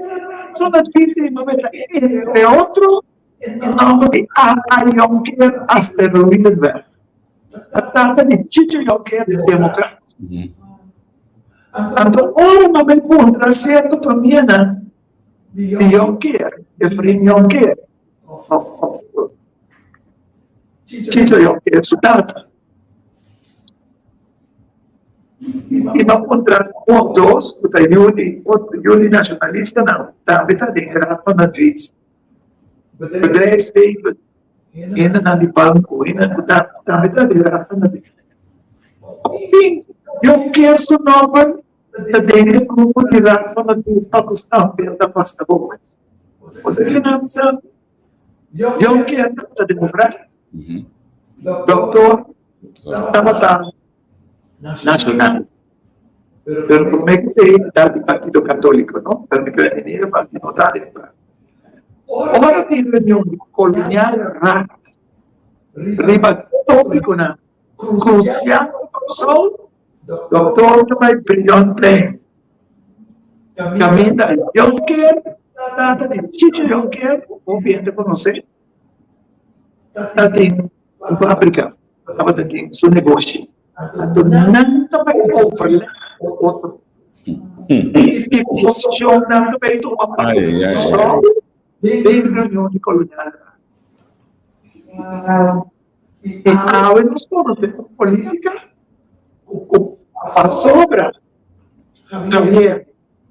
un advies ei mester entre otro e nomber di A. A. Jonker Asteroïdenweg. Ta trata di Chicho Jonker, democrat. Anto ora no bay puntra cierto premiernan di Jonker, Efraim Jonker, of Chicho Jonker su tata. I m'a puntra un dos ku ta yu di otro yu di nashonalistanan tambe ta den e Raad van Advies. Bedrijfsleven, hendenan di banko, hendenan ku ta tambe ta den e Raad van Advies. Tin Jonker su nòmber ta den e grupo di Raad van Advies pa ku standbeeld ta Costa Gomez. Bo sa kinan sa? Jonker ta demokrat. Doktor tabata nashonal, pero promé ku esei e ta di Partido Katóliko, no? Pero mi kere hende pa no ta den plan. Ora tin reunion di Kolonial Raad riba tópikonan krusial pa Kòrsou, Doktor ta bai Brionplein kaminda Jonker, tata di Chichi Jonker, hopi hende konosé. Ta tin un fabrika, tabata tin su negoshi. Anto nan ta bai overleg ku otro. Ki posishon nan ta bai tuma pa Kòrsou den reunion di Kolonial. I awe nos konosé un polítika ku pasobra Javier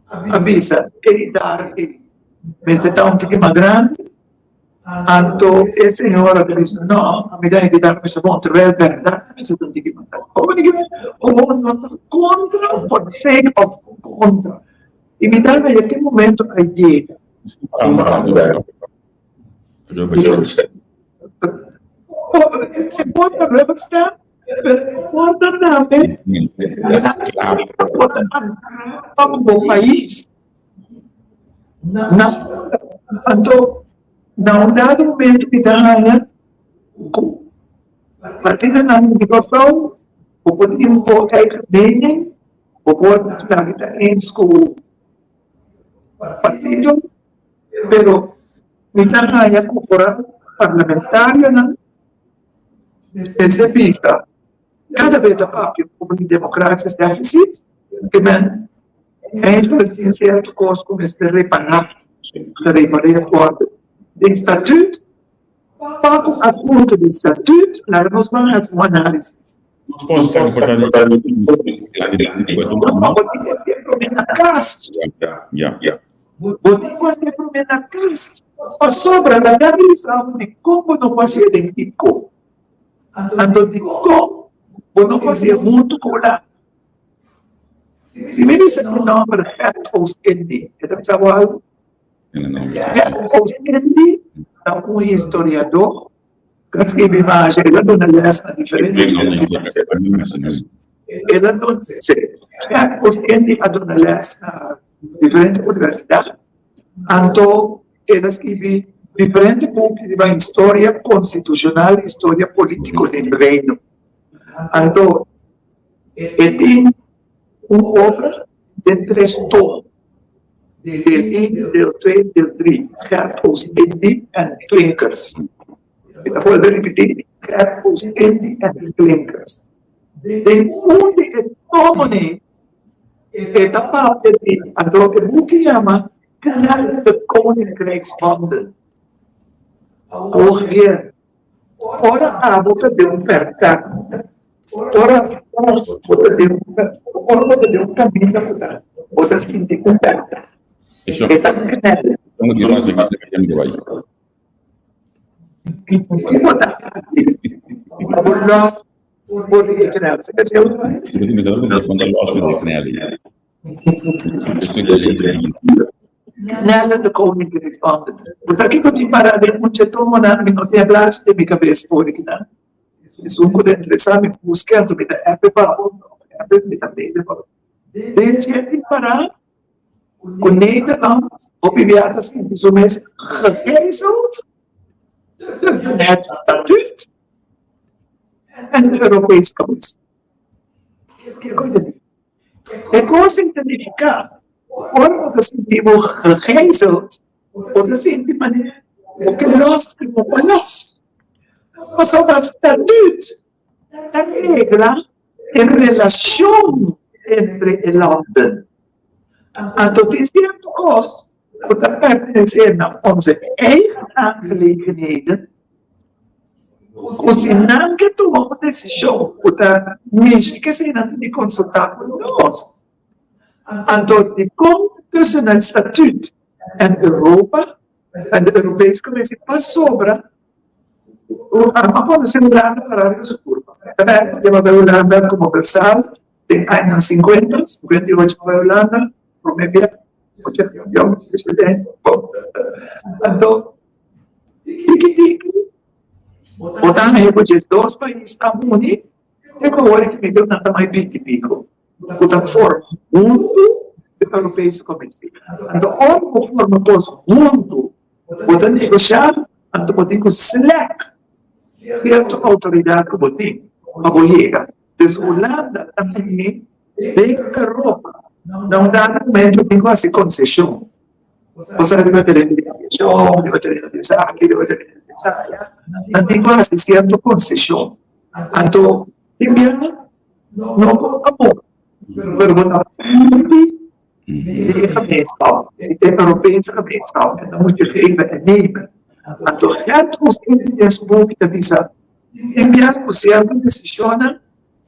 a bisa ei dar ei mester ta un tiki mas grandi. Anto e señora ta bisa, No, ami ta invitá ku mester bon, terwijl bèrdat ta mester ta un tiki mas grandi. Como di como nos ta kontra for the sake of kontra. I mi ta haya ki momento a yega. Se por ta rubber stamp, pero por ta tambe por ta pa bo pais. Na, anto na un dado momento mi ta haña ku partidonan di Kòrsou bo por tin bo eigen mening, bo por ta ta eens ku partido, pero mi ta haña ku foral parlamentarionan mester bisa. Kada bes ta papia over di democratie deficit, ke men eigenlijk tin sierto kos ku mester repará, gerepareerd worden. Den statuut, pa ku asuntu di statuut, laga nos ban hasi un análisis. No, bo tin ku hasié promé na kas. Bo tin ku hasié promé na kas. Pasobra laga bisa bo dikon bo no por hasié den kiko. Anto dikon bo no fasié huntu ku Hulanda? Si mi bisa e nòmber Gert Oostindie, e ta bisa bo algu? Gert Oostindie ta un historiadó ku a skibi masha, el a duna lès na diferente El a duna, sí, Gert Oostindie a duna lès na diferente universidat. Anto el a skibi diferente buki riba historia konstitushonal, historia polítiko den Reino. Anto e tin un obra den tres tomo, deel een, deel twee, deel drie, Gert Oostindie en Klinkers. Mi ta bolbe ripití, Gert Oostindie en Klinkers. Den un di e tomonan E ta papia di anto e buki yama Knel de Koninkrijksbanden. Hoogheer, ora abo ta den un pèrtá, ora bo ta den un ora bo ta den un kaminda ku ta bo ta sinti un pèrtá. E ta knel. Ki bo ta hasi pa bo lòs for di e knel? Sa ke Knel de Koninkrijksbanden. Bo sa kiko tin pará den un dje tomonan? Mi no tin e blachi den mi kabes for di kinan. Esun ku ta interesá mi buska anto mi ta app pa bo, app mi ta mende pa bo. Den dje tin pará Ku Nederland hopi bia ta sinti su mes gegijzeld tussen het statuut en de Europese Commissie. Kiko ta di? E kos ei ta nifiká ora bo ta sinti bo gegijzeld, bo ta sinti manera bo ke lòs ku bo por lòs. Pasobra statuut ta regla e relashon entre e landen. Anto tin sierto kos ku ta pertenesé na onze eigen aangelegenheden ku si nan ke tuma un desishon ku ta mishi ke si nan tin di konsultá ku nos. Anto dikon tussen het statuut en Europa en de Europese Commissie pasobra A conoce Hulanda para riba su curpa. Ta yama bay Hulanda como versal den añanan 50, 58 a bay Hulanda, prome bia, ocha yong presidente. Anto, tiki tiki, Bo ta haña ku 12 pais a uni te ku awor ki mi nan ta mai 20 i piko ku ta forma huntu e Europese Commissie. Anto ora bo forma kos huntu bo ta negoshá anto bo tin ku slèk sierto outoridat ku bo tin pa bo yega. Dus Hulanda ta bini den Europa na un dado momento tin ku hasi konseshon. Bo sa riba tereno di aviashon, riba tereno di esaki, riba tereno di esaya, nan tin ku hasi sierto konseshon. Anto tin biaha no por ta bon, pero bo ta parti di e gemeenschap, di e Europese gemeenschap, en dan moet je geven en nemen. Anto Gert Oosting den su buki ta bisa, tin biaha ku sierto desishonnan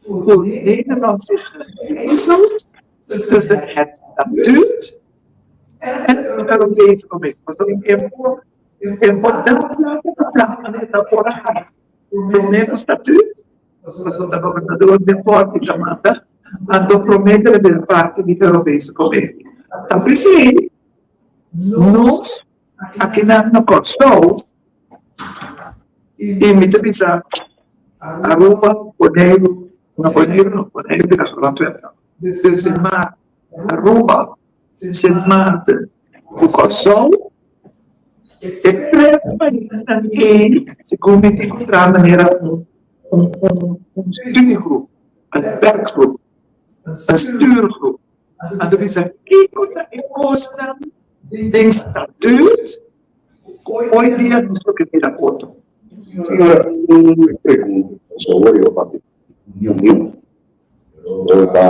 ku Nederland zich gegijzeld tussen het statuut en de Europese Commissie. Pasobra e por e por da plaka pa plaka e ta por a hasi promé ku statuut, pasobra ta gobernador den Forti ta manda, anto promé ku el a bira parti di Europese Commissie. Ta p'esei nos akinan na Kòrsou i mi ta bisa Aruba, Boneiru, no Boneiru no, Boneiru bira grondwet. Sint Maarten, Aruba, Sint Maarten ku Kòrsou. E tres paisnan ei segun mi tin ku traha manera un un stuurgroep, un werkgroep, un stuurgroep. Anto bisa kiko ta e kosnan den statuut ku hoy dia nos lo ke mira otro. Señora, un pregunta sobre o papia union. Ora ta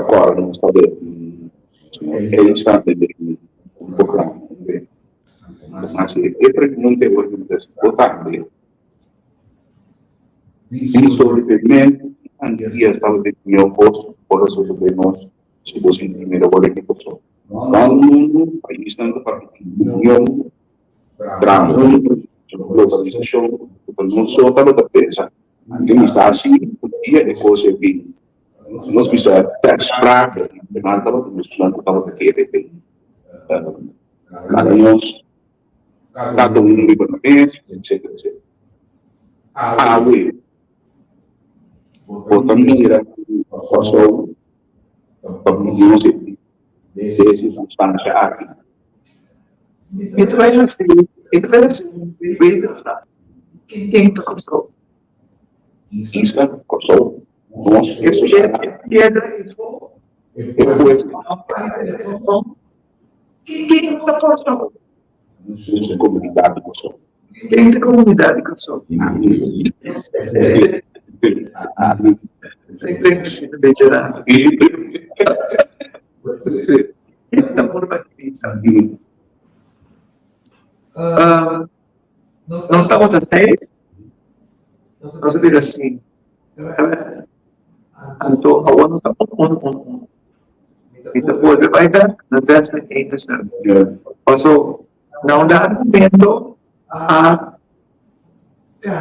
kòrda nos ta den e instante den un programa mas e pregunta e ora ta importante tin sobrevivimentu antia tabata e mihó kos ora sosodé nos si bo sinti mira wòrdu e kos rònt mundu paisnan ta papia di union traha huntu globalisashon ku no so tabata pensa Anto mi sa si un dia e kos e bin. Nos bisa ter sprake, nan tabata esunnan ku tabata kere den laga nos kada un riba nan mes, etcetera, etcetera. Awe bo ta mira ku Kòrsou ta nos den e sirkunstansia aki. Mi ta bai hasi, mi ta bai hasi un wedervraag. Ken ta Kòrsou? Isla Kòrsou, nos e sosiedat. E piedra ei for? E pueblo. Ken ta Kòrsou? Nos e komunidat di Kòrsou. Ken ta komunidat di Kòrsou? Nos tabata seis, nos a bira sinku. Anto awor nos ta un un un un. Mi ta bolbe bai bek na zes met één. Paso na un dado momento a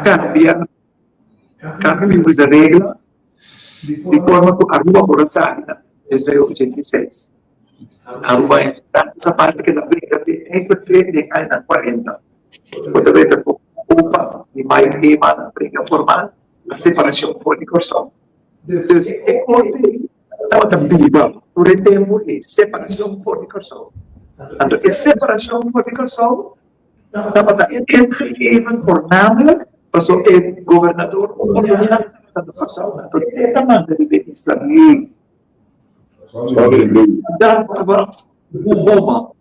cambia casi mi bisa regla di forma cu Aruba por a sali na 1986. Aruba esa parte keda brinca di eigenlijk den añanan cuarenta. Bo ta weta cu Cuba di Mike Eman a brinca formal a separacion for di Corsou. Dus e cos ey tabata biba tur e tempo ey, separacion for di Corsou. Anto e separacion for di Corsou tabata ingegeven voornamelijk pasobra e gobernador colonial tabata na Corsou, anto e ta manda riba e isla. Dat was Boma.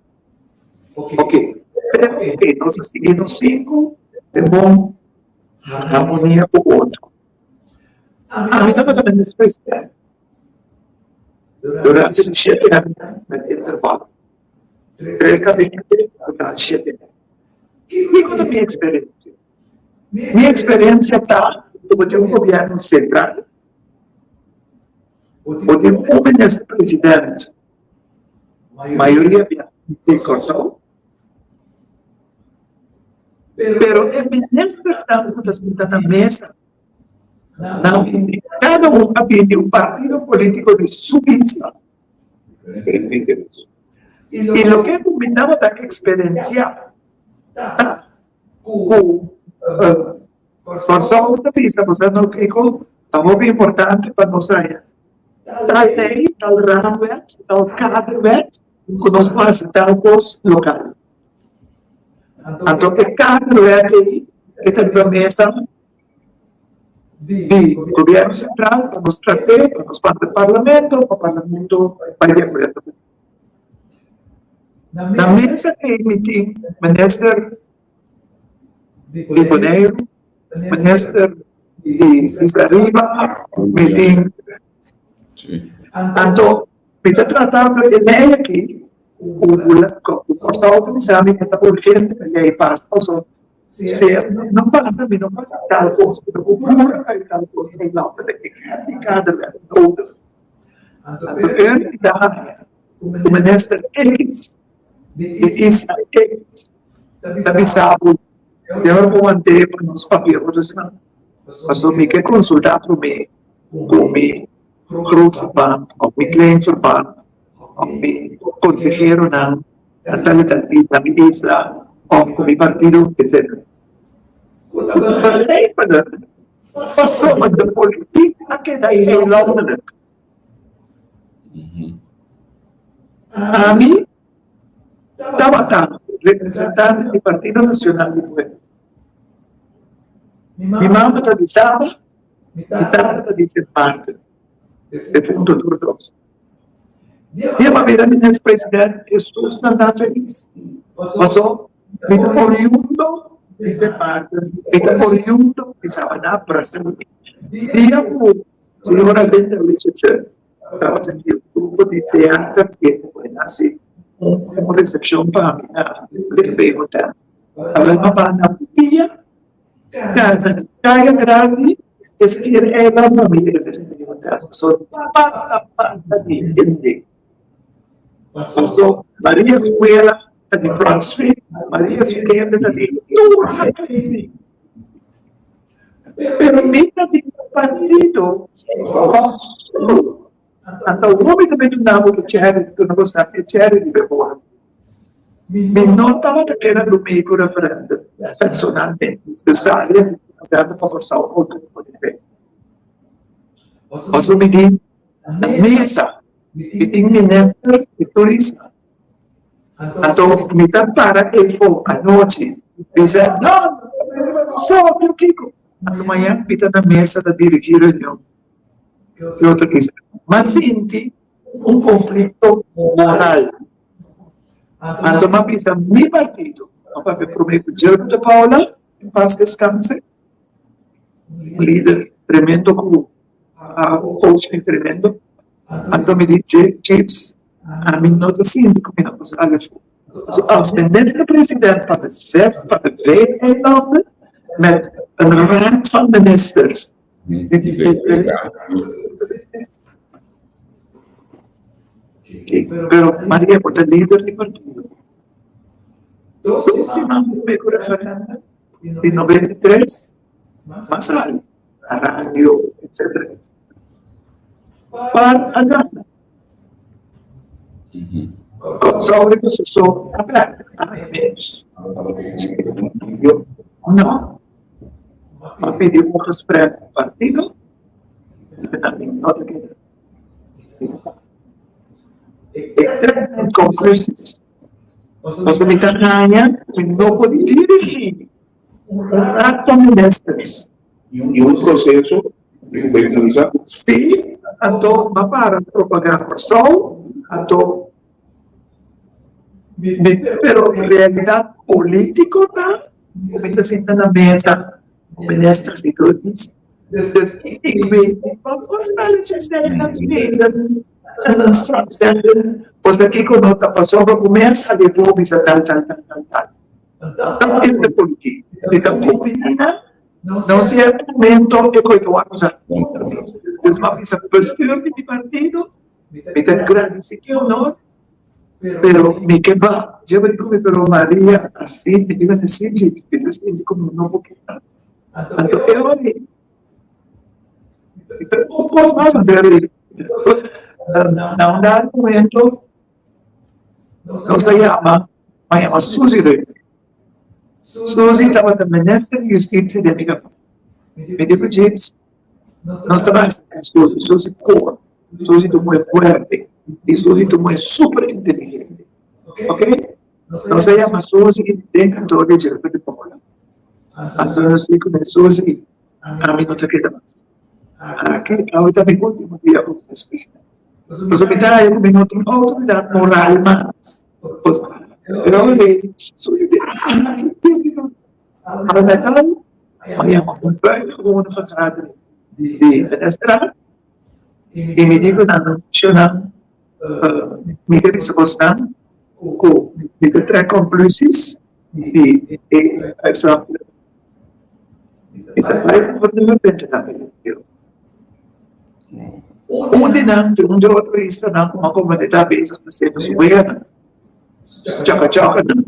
Ok, ok, nos a sigui nos sinku den bon harmonia ku otro. Ami tabata minister-presidente durante di shete aña met intervalo. Tres gabinete total shete aña. Kiko ta mi eksperensia? Mi eksperensia ta ku bo tin un gobièrnu sentral, bo tin un minister-president mayoria bia di Kòrsou, pero e ministernan ku ta sinta na mesa nan kada un a bini di un partido polítiko di su isla. I loke ku mi tabata eksperensiá ta. Ku Kòrsou ta bisa bo sa no kiko ta hopi importante pa nos haña tal lei, tal raamwet, tal kaderwet ku nos por hasi tal kos lokal. Anto e kaderwet ei e ta riba mesa di gobièrnu sentral pa nos trat'é, pa nos pasa parlamento, pa parlamento bai di akuerdo. Na mesa ei mi tin minister di Boneiru, minister di Isla Riba, mi tin. Anto mi ta tratando e lei aki ku Kòrsou ta bisa mi ku ta urgente pa e lei pasa pasobra si e no pasa mi no por hasi tal kos, mi no por pura pa e tal kos ei landelijk. Ik heb die kaderwet nodig. Anto e ta haña ku minister X di Isla X ta bisa bo señor bo want'é pa nos papia otro siman pasobra mi ke konsultá promé ku mi groot verband òf mi klein verband òf mi konseheronan na tal i tal na mi isla òf ku mi partido etcetera. Ku ta begrijpelijk pasobra de politiek a keda heel landelijk. Ami tabata representante di Partido Nacional di Pueblo. Mi mama ta di Saba, mi tata ta di Sint Maarten. Defunto tur dos. Dia pa bira minister-president, Jesus nan ta felis. Paso, mi ta oriundo di Sint Maarten, mi ta oriundo di Sabana, Brasil. Dia ku Señora Linda Richardson tabata di un grupo di teater ku a hasi un recepcion pa mi na Little Bay Hotel. Tabata mama na pia na Kaya Grandi es kier eiland na mi Little Bay Hotel. So pata pata di hende. Paso Maria Escuela ta di Front Street, Maria su hende ta di tur hende. Pero mi ta di un partido Kòrsou. Anto awor mi ta bin duna bo e chèri, duna bo sa e chèri di bebora. Mi no tabata kere lumí ku referèndum personalmente. Dus sa e referèndum pa Kòrsou otro por di be. Pasobra mi di na mesa mi tin ministers di turismo. Anto mi ta para efo anochi bisa no so kiko. Anto mañan mi ta na mesa ta dirigi reunion. E otro bisa m'a sinti un conflicto moral. Anto m'a bisa mi partido, m'a papia prome ku Jeremy de Paula, en paz descanse, un lider tremendo ku a coach mi tremendo. Anto mi di James, ami no ta sinti ku mi no por sali afó. So als minister president van de zes van de vijf eilanden met een raad van ministers. Pero Maria bo ta lider di partido. Dos siman promé ku referendum di 93 mas sali. Radio, etcetera. Par a gana. Kòrsou riba su so a pèrdè aña mes. No. A pidi un gesprek ku partido, no ta keda. E trek mi konklusies. Pasobra mi ta haña ku mi no por dirigí Un rato ministers. I un proseso ku bai kuminsá. Sí, anto m'a para propagá Kòrsou, anto mi pero realidat polítiko ta ku mi ta sinta na mesa ku ministers di tur isla. Dus ik weet niet wat voor spelletjes zij gaan spelen en dan straks zeggen, Pues akiko no ta pasobra ku mes a levó bisa tal tal tal tal tal. Dat is de politiek. Si ta kombiná, na un sierto momento e koe ta wak usa. Dus m'a bisa bestuur di mi partido, mi ta gradisí ki honor, pero mi ke ba. Dje bo di ku mi, pero Maria, asi mi tin mester sinti, mi ta sinti ku mi no por keda. Anto e ora ei, mi ta un kos mas anto e ora ei, na un dado momento, nos a yama, a yama Suzy Rey. Suzy tabata minister di Justicia den mi gabinete. Mi di ku James, nos ta bai aserká Suzy, Suzy kor, Suzy ta un muhé fuerte i Suzy ta un muhé super inteligente. Ok? Nos a yama Suzy den kantor di Jelko de Paula. Anto nos di ku Suzy, ami no ta keda mas. Aki awe ta mi ultimo dia ku mi presidente. Pasobra mi ta haya ku mi no tin outoridat moral mas. Pero awe Suzy di, ah, ki tempu. Al met al, mi yama un buitengewone vergadering di ministerraad i mi di ku nan, Shonnan, mi ta bisa bosnan ku mi ta trek konklusies di e uitslag. Mi ta bai gouverneur bende nan e video. Un di nan ta un di otro islanan ku a komunidad bezig ta sendo su wega. Choka choka nan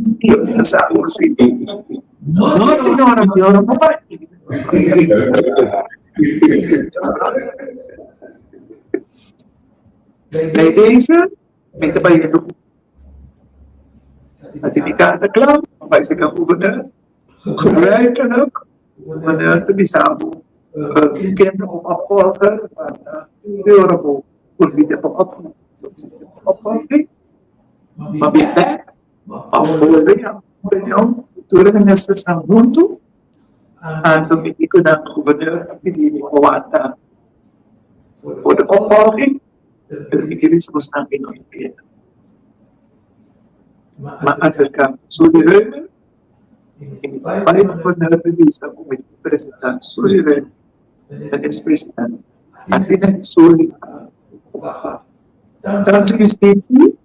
ta sa por si. No señora, señora no bai. Bij deze mi ta bayendo ku a tin mi karta kla, mi bai seka gobernador. Gebruikelijk, gouverneur ta bisa bo ken ta bo opvolger, pa tur ora bo por bida bo opvolging. Ma bin bek, pa bolbe na un reunion ku tur e ministersnan huntu, anto mi di ku nan gouverneur a pidi mi pa wanta for de opvolging, pero mi ke bisa bosnan mi no ta keda. Ma aserka Suzy Römer i mi bai pa gouverneur pa bisa ku mi ta presenta Suzy Römer minister-president. Asina Suzy a ocupa tanto Justitie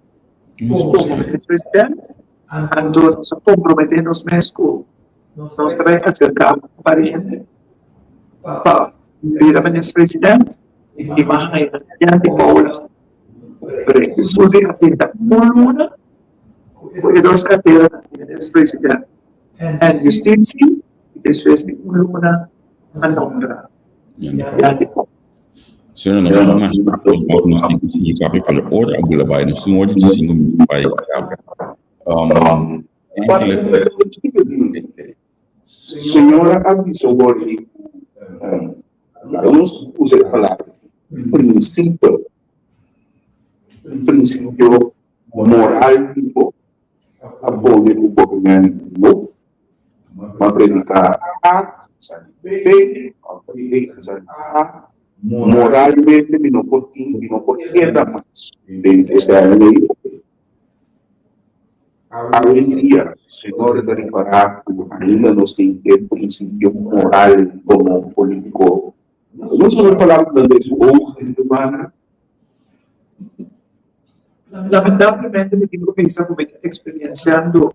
como minister-president, anto nos a compromete nos mes cu nos ta bay acerca un par di hende pa bira minister-president y mas ainda Yandy Paula. Suzy a pinta un luna cu e dos carteranan di minister-president en Justitie y despues di un luna a nombra Yandy Paula. Señor, nos ta mas nos por nos tin ku sigui papia pero ora a bula bai nos tin ora di sinku minuut bai kaba. Um, enkele Señora a bisa wordi ku laga nos usa e palabra prinsipio, prinsipio moral di bo a pone ku bo no a prediká A, sa di B, òf B sa di A. Moralmente mi no por tin, mi no por keda mas den e lei. Awendia, Señor ta ripará ku ainda nos tin e prinsipio moral komo polítiko. No solo palabra nan den su oog den su banda. Lamentablemente mi tin ku bisa ku mi ta eksperensiando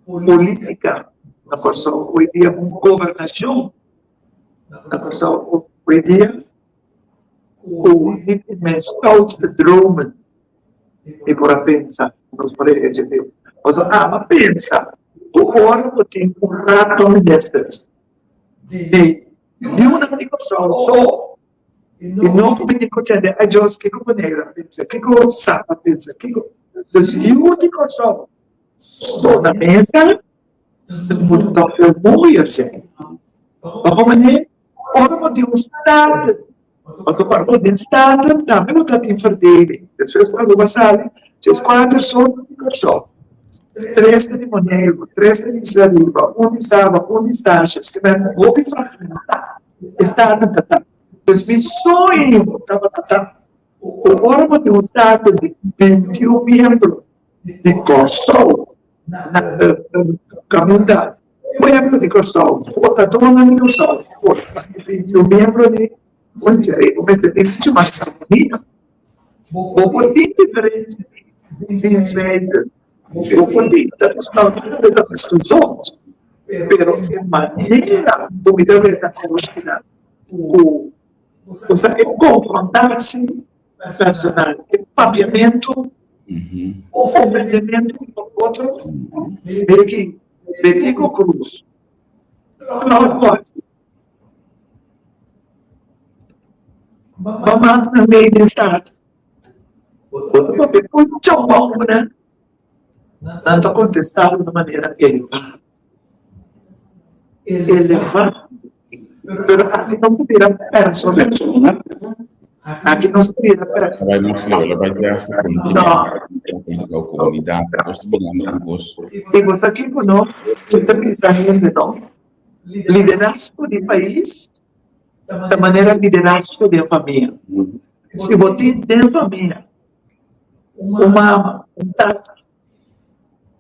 un polítika na Kòrsou hoy dia, un gobernashon na Kòrsou hoy dia ku niet in mijn stoutste dromen mi por a pensa nos por a hece. Pasobra ami a pensa ku ora bo tin un raad van ministers di niun di Kòrsou so i no ku bini ku tende ay Dios kiko Bonaire a pensa, kiko Saba a pensa, kiko. Dus yu di Kòrsou so na mesa, dat moet toch veel mooier zijn. Waarom meneer? Ora bo tin un Staten, pasobra ora bo tin Staten tambe bo ta tin verdeling. Despues ku Aruba sali, djes kuater soorten di Kòrsou, tres ta di Boneiru, tres ta di Isla Riba, un di Saba, un di Stasius, te men hopi fragmentá e Staten ta ta. Dus mi soño tabata ta ku ora bo tin un Staten di 21 miembro di Kòrsou na kaminda pueblo di Kòrsou, votadónan di Kòrsou, vota pa e 21 miembro di Konseho, bo mester tin muchu mas armonia. Bo por tin diferensia di zienswijze, bo por tin, dat is normal, dat is gezond, pero e manera ku mi ta weta awokinan ku osea e konfrontatie personal, e papiamentu, ofendementu di otro, Beki, Betico Cruz, Claude Watson, Mama na ley den staat. Bo ta papia ku chambon nan. Nan ta kontestá di un manera elevá. Elevá. Pero aki no ta bira personal. Aki nos ta bira personal. Bai mas leu, lo bai gasta kontinente, ku komunidat, nos ta birando un kos. I bo ta kiko no? Bo ta bisa hende no? Liderazgo di pais ta manera liderazgo den famia. Si bo tin den famia un mama, un tata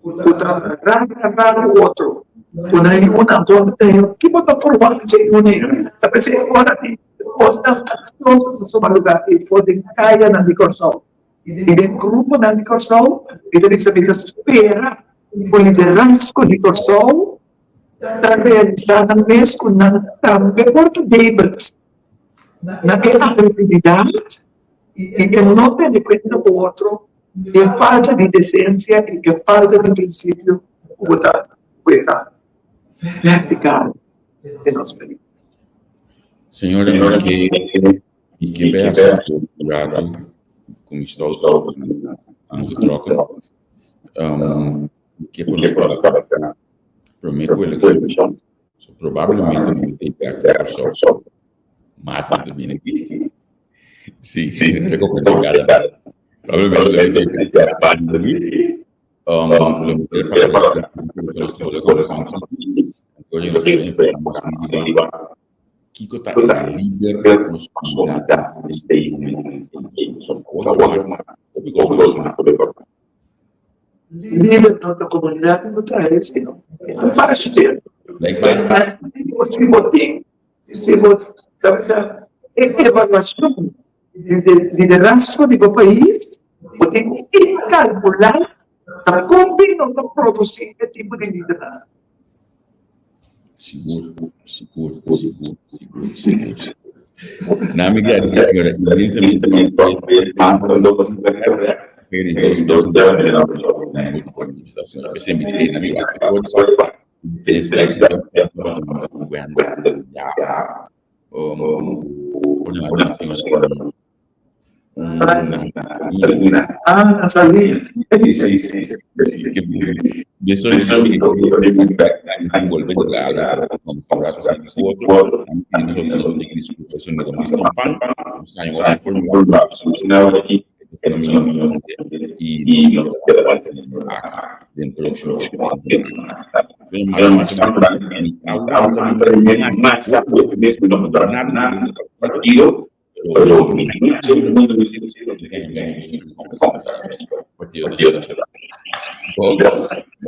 ku ta rabia rabia ku otro, ku nan yu nan bo ta tene, ki bo ta proba ku dje yu nan? Ta p'esei ora di kosnan ansioso ta tuma lugá ei for den kayanan di Kòrsou i den gruponan di Kòrsou, mi ta bisa mi ta spera ku liderazgo di Kòrsou ta realisá nan mes ku nan tambe por ta debel na e agresividat i e no tene kuenta ku otro e falta di desensia i e falta di prinsipio ku bo ta kuenta vertikal den nos pais. Señora, mi ke mi ke bay asunto un rato ku mi stouts aangetrokken. Mi ke pa nos para prome ku elekshon. So probablemente mi ta bek na Kòrsou. Maarten ta bini aki. Sí, rekompensada. Probablemente mi ta bek aki. Lo mi ta papia ku nos por kombersá un poquito. Anto nos ta enfoká mas riba kiko ta e lider nos komunidat mester e momento ei. Awor hopi kos mas. Lider no ta komunidat no ta traha esei no. E ta fásil. Si bo tin, si bo ta bisa e evaluashon di liderazgo di bo pais, bo tin ku kalkulá ta kon bin no ta produsí e tipo di liderazgo. Sigur, sigur, sigur, sigur, sigur, sigur. Na mi gradisí señora inmensamente Ah, Salina.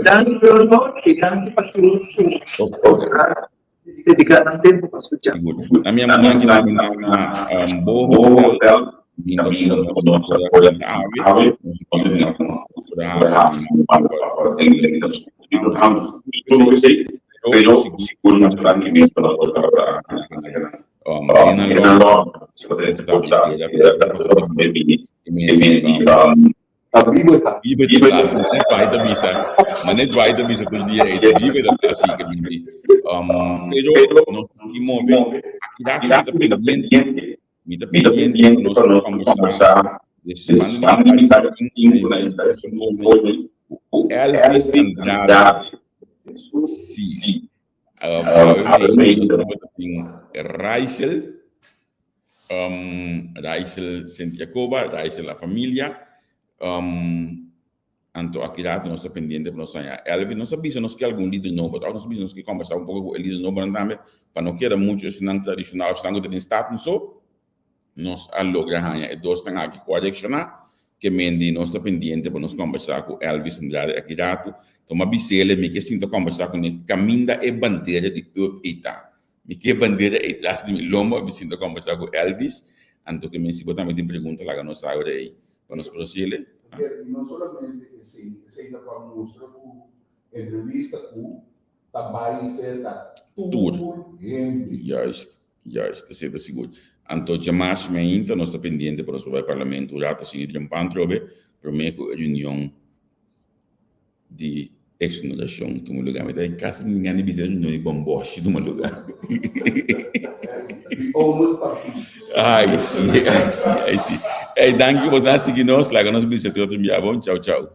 Danki Bruno i danki pa tur ku a dediká nan tempu pa skuchá. Vive de plaza, mané Dwight ta bisa, mané Dwight ta bisa tur dia ei, vive de plaza i ke um, pero nos tin ki move, aki rato mi ta pendiente, mi ta pendiente pa nos conversa de semana di ku Elvis Andrade, si, um, awe nos tabata tin Rachel, Um, Raizel Sint Jacoba, Raizel la familia. Um, anto aki rato nos ta pendiente pa nos haña Elvin. Nos a bisa nos ke algun lider nobo, toch? Nos a bisa nos ke kombersá un poko ku e lider nobonan tambe, pa no keda muchu esnan tradishonal of esnan ku ta den Staten so. Nos a logra haña e dosnan aki ku a reakshoná. Ke mendi nos ta pendiente pa nos kombersá ku Elvis Andrade aki rato. Tuma bis'el mi ke sinta kombersá kuné kaminda e bandera di up ei ta. Mi ke bandera ei tras di mi lomba, mi sinta kombersá ku Elvis, anto ke mi si bo tambe tin pregunta laga nos sa ora ei pa nos prosele. Porque no solamente esei, esei ta pa mustra ku entrevista ku ta bai serka Tur. tur hende. Juist, juist, esei ta sigur. Anto djamas meinta nos ta pendiente pa nos por bai parlamento un rato asina di un pan trobe prome ku e reunion di exoneracion tuma lugar. Mi ta casi ningan di bisa reunion di bomboshi tuma lugar. Di omen partido. Ai si, ai si, ai si. Ey, danki ku boso a sigui nos. Laga nos bisa te otro biaha. Bon, chau, chau.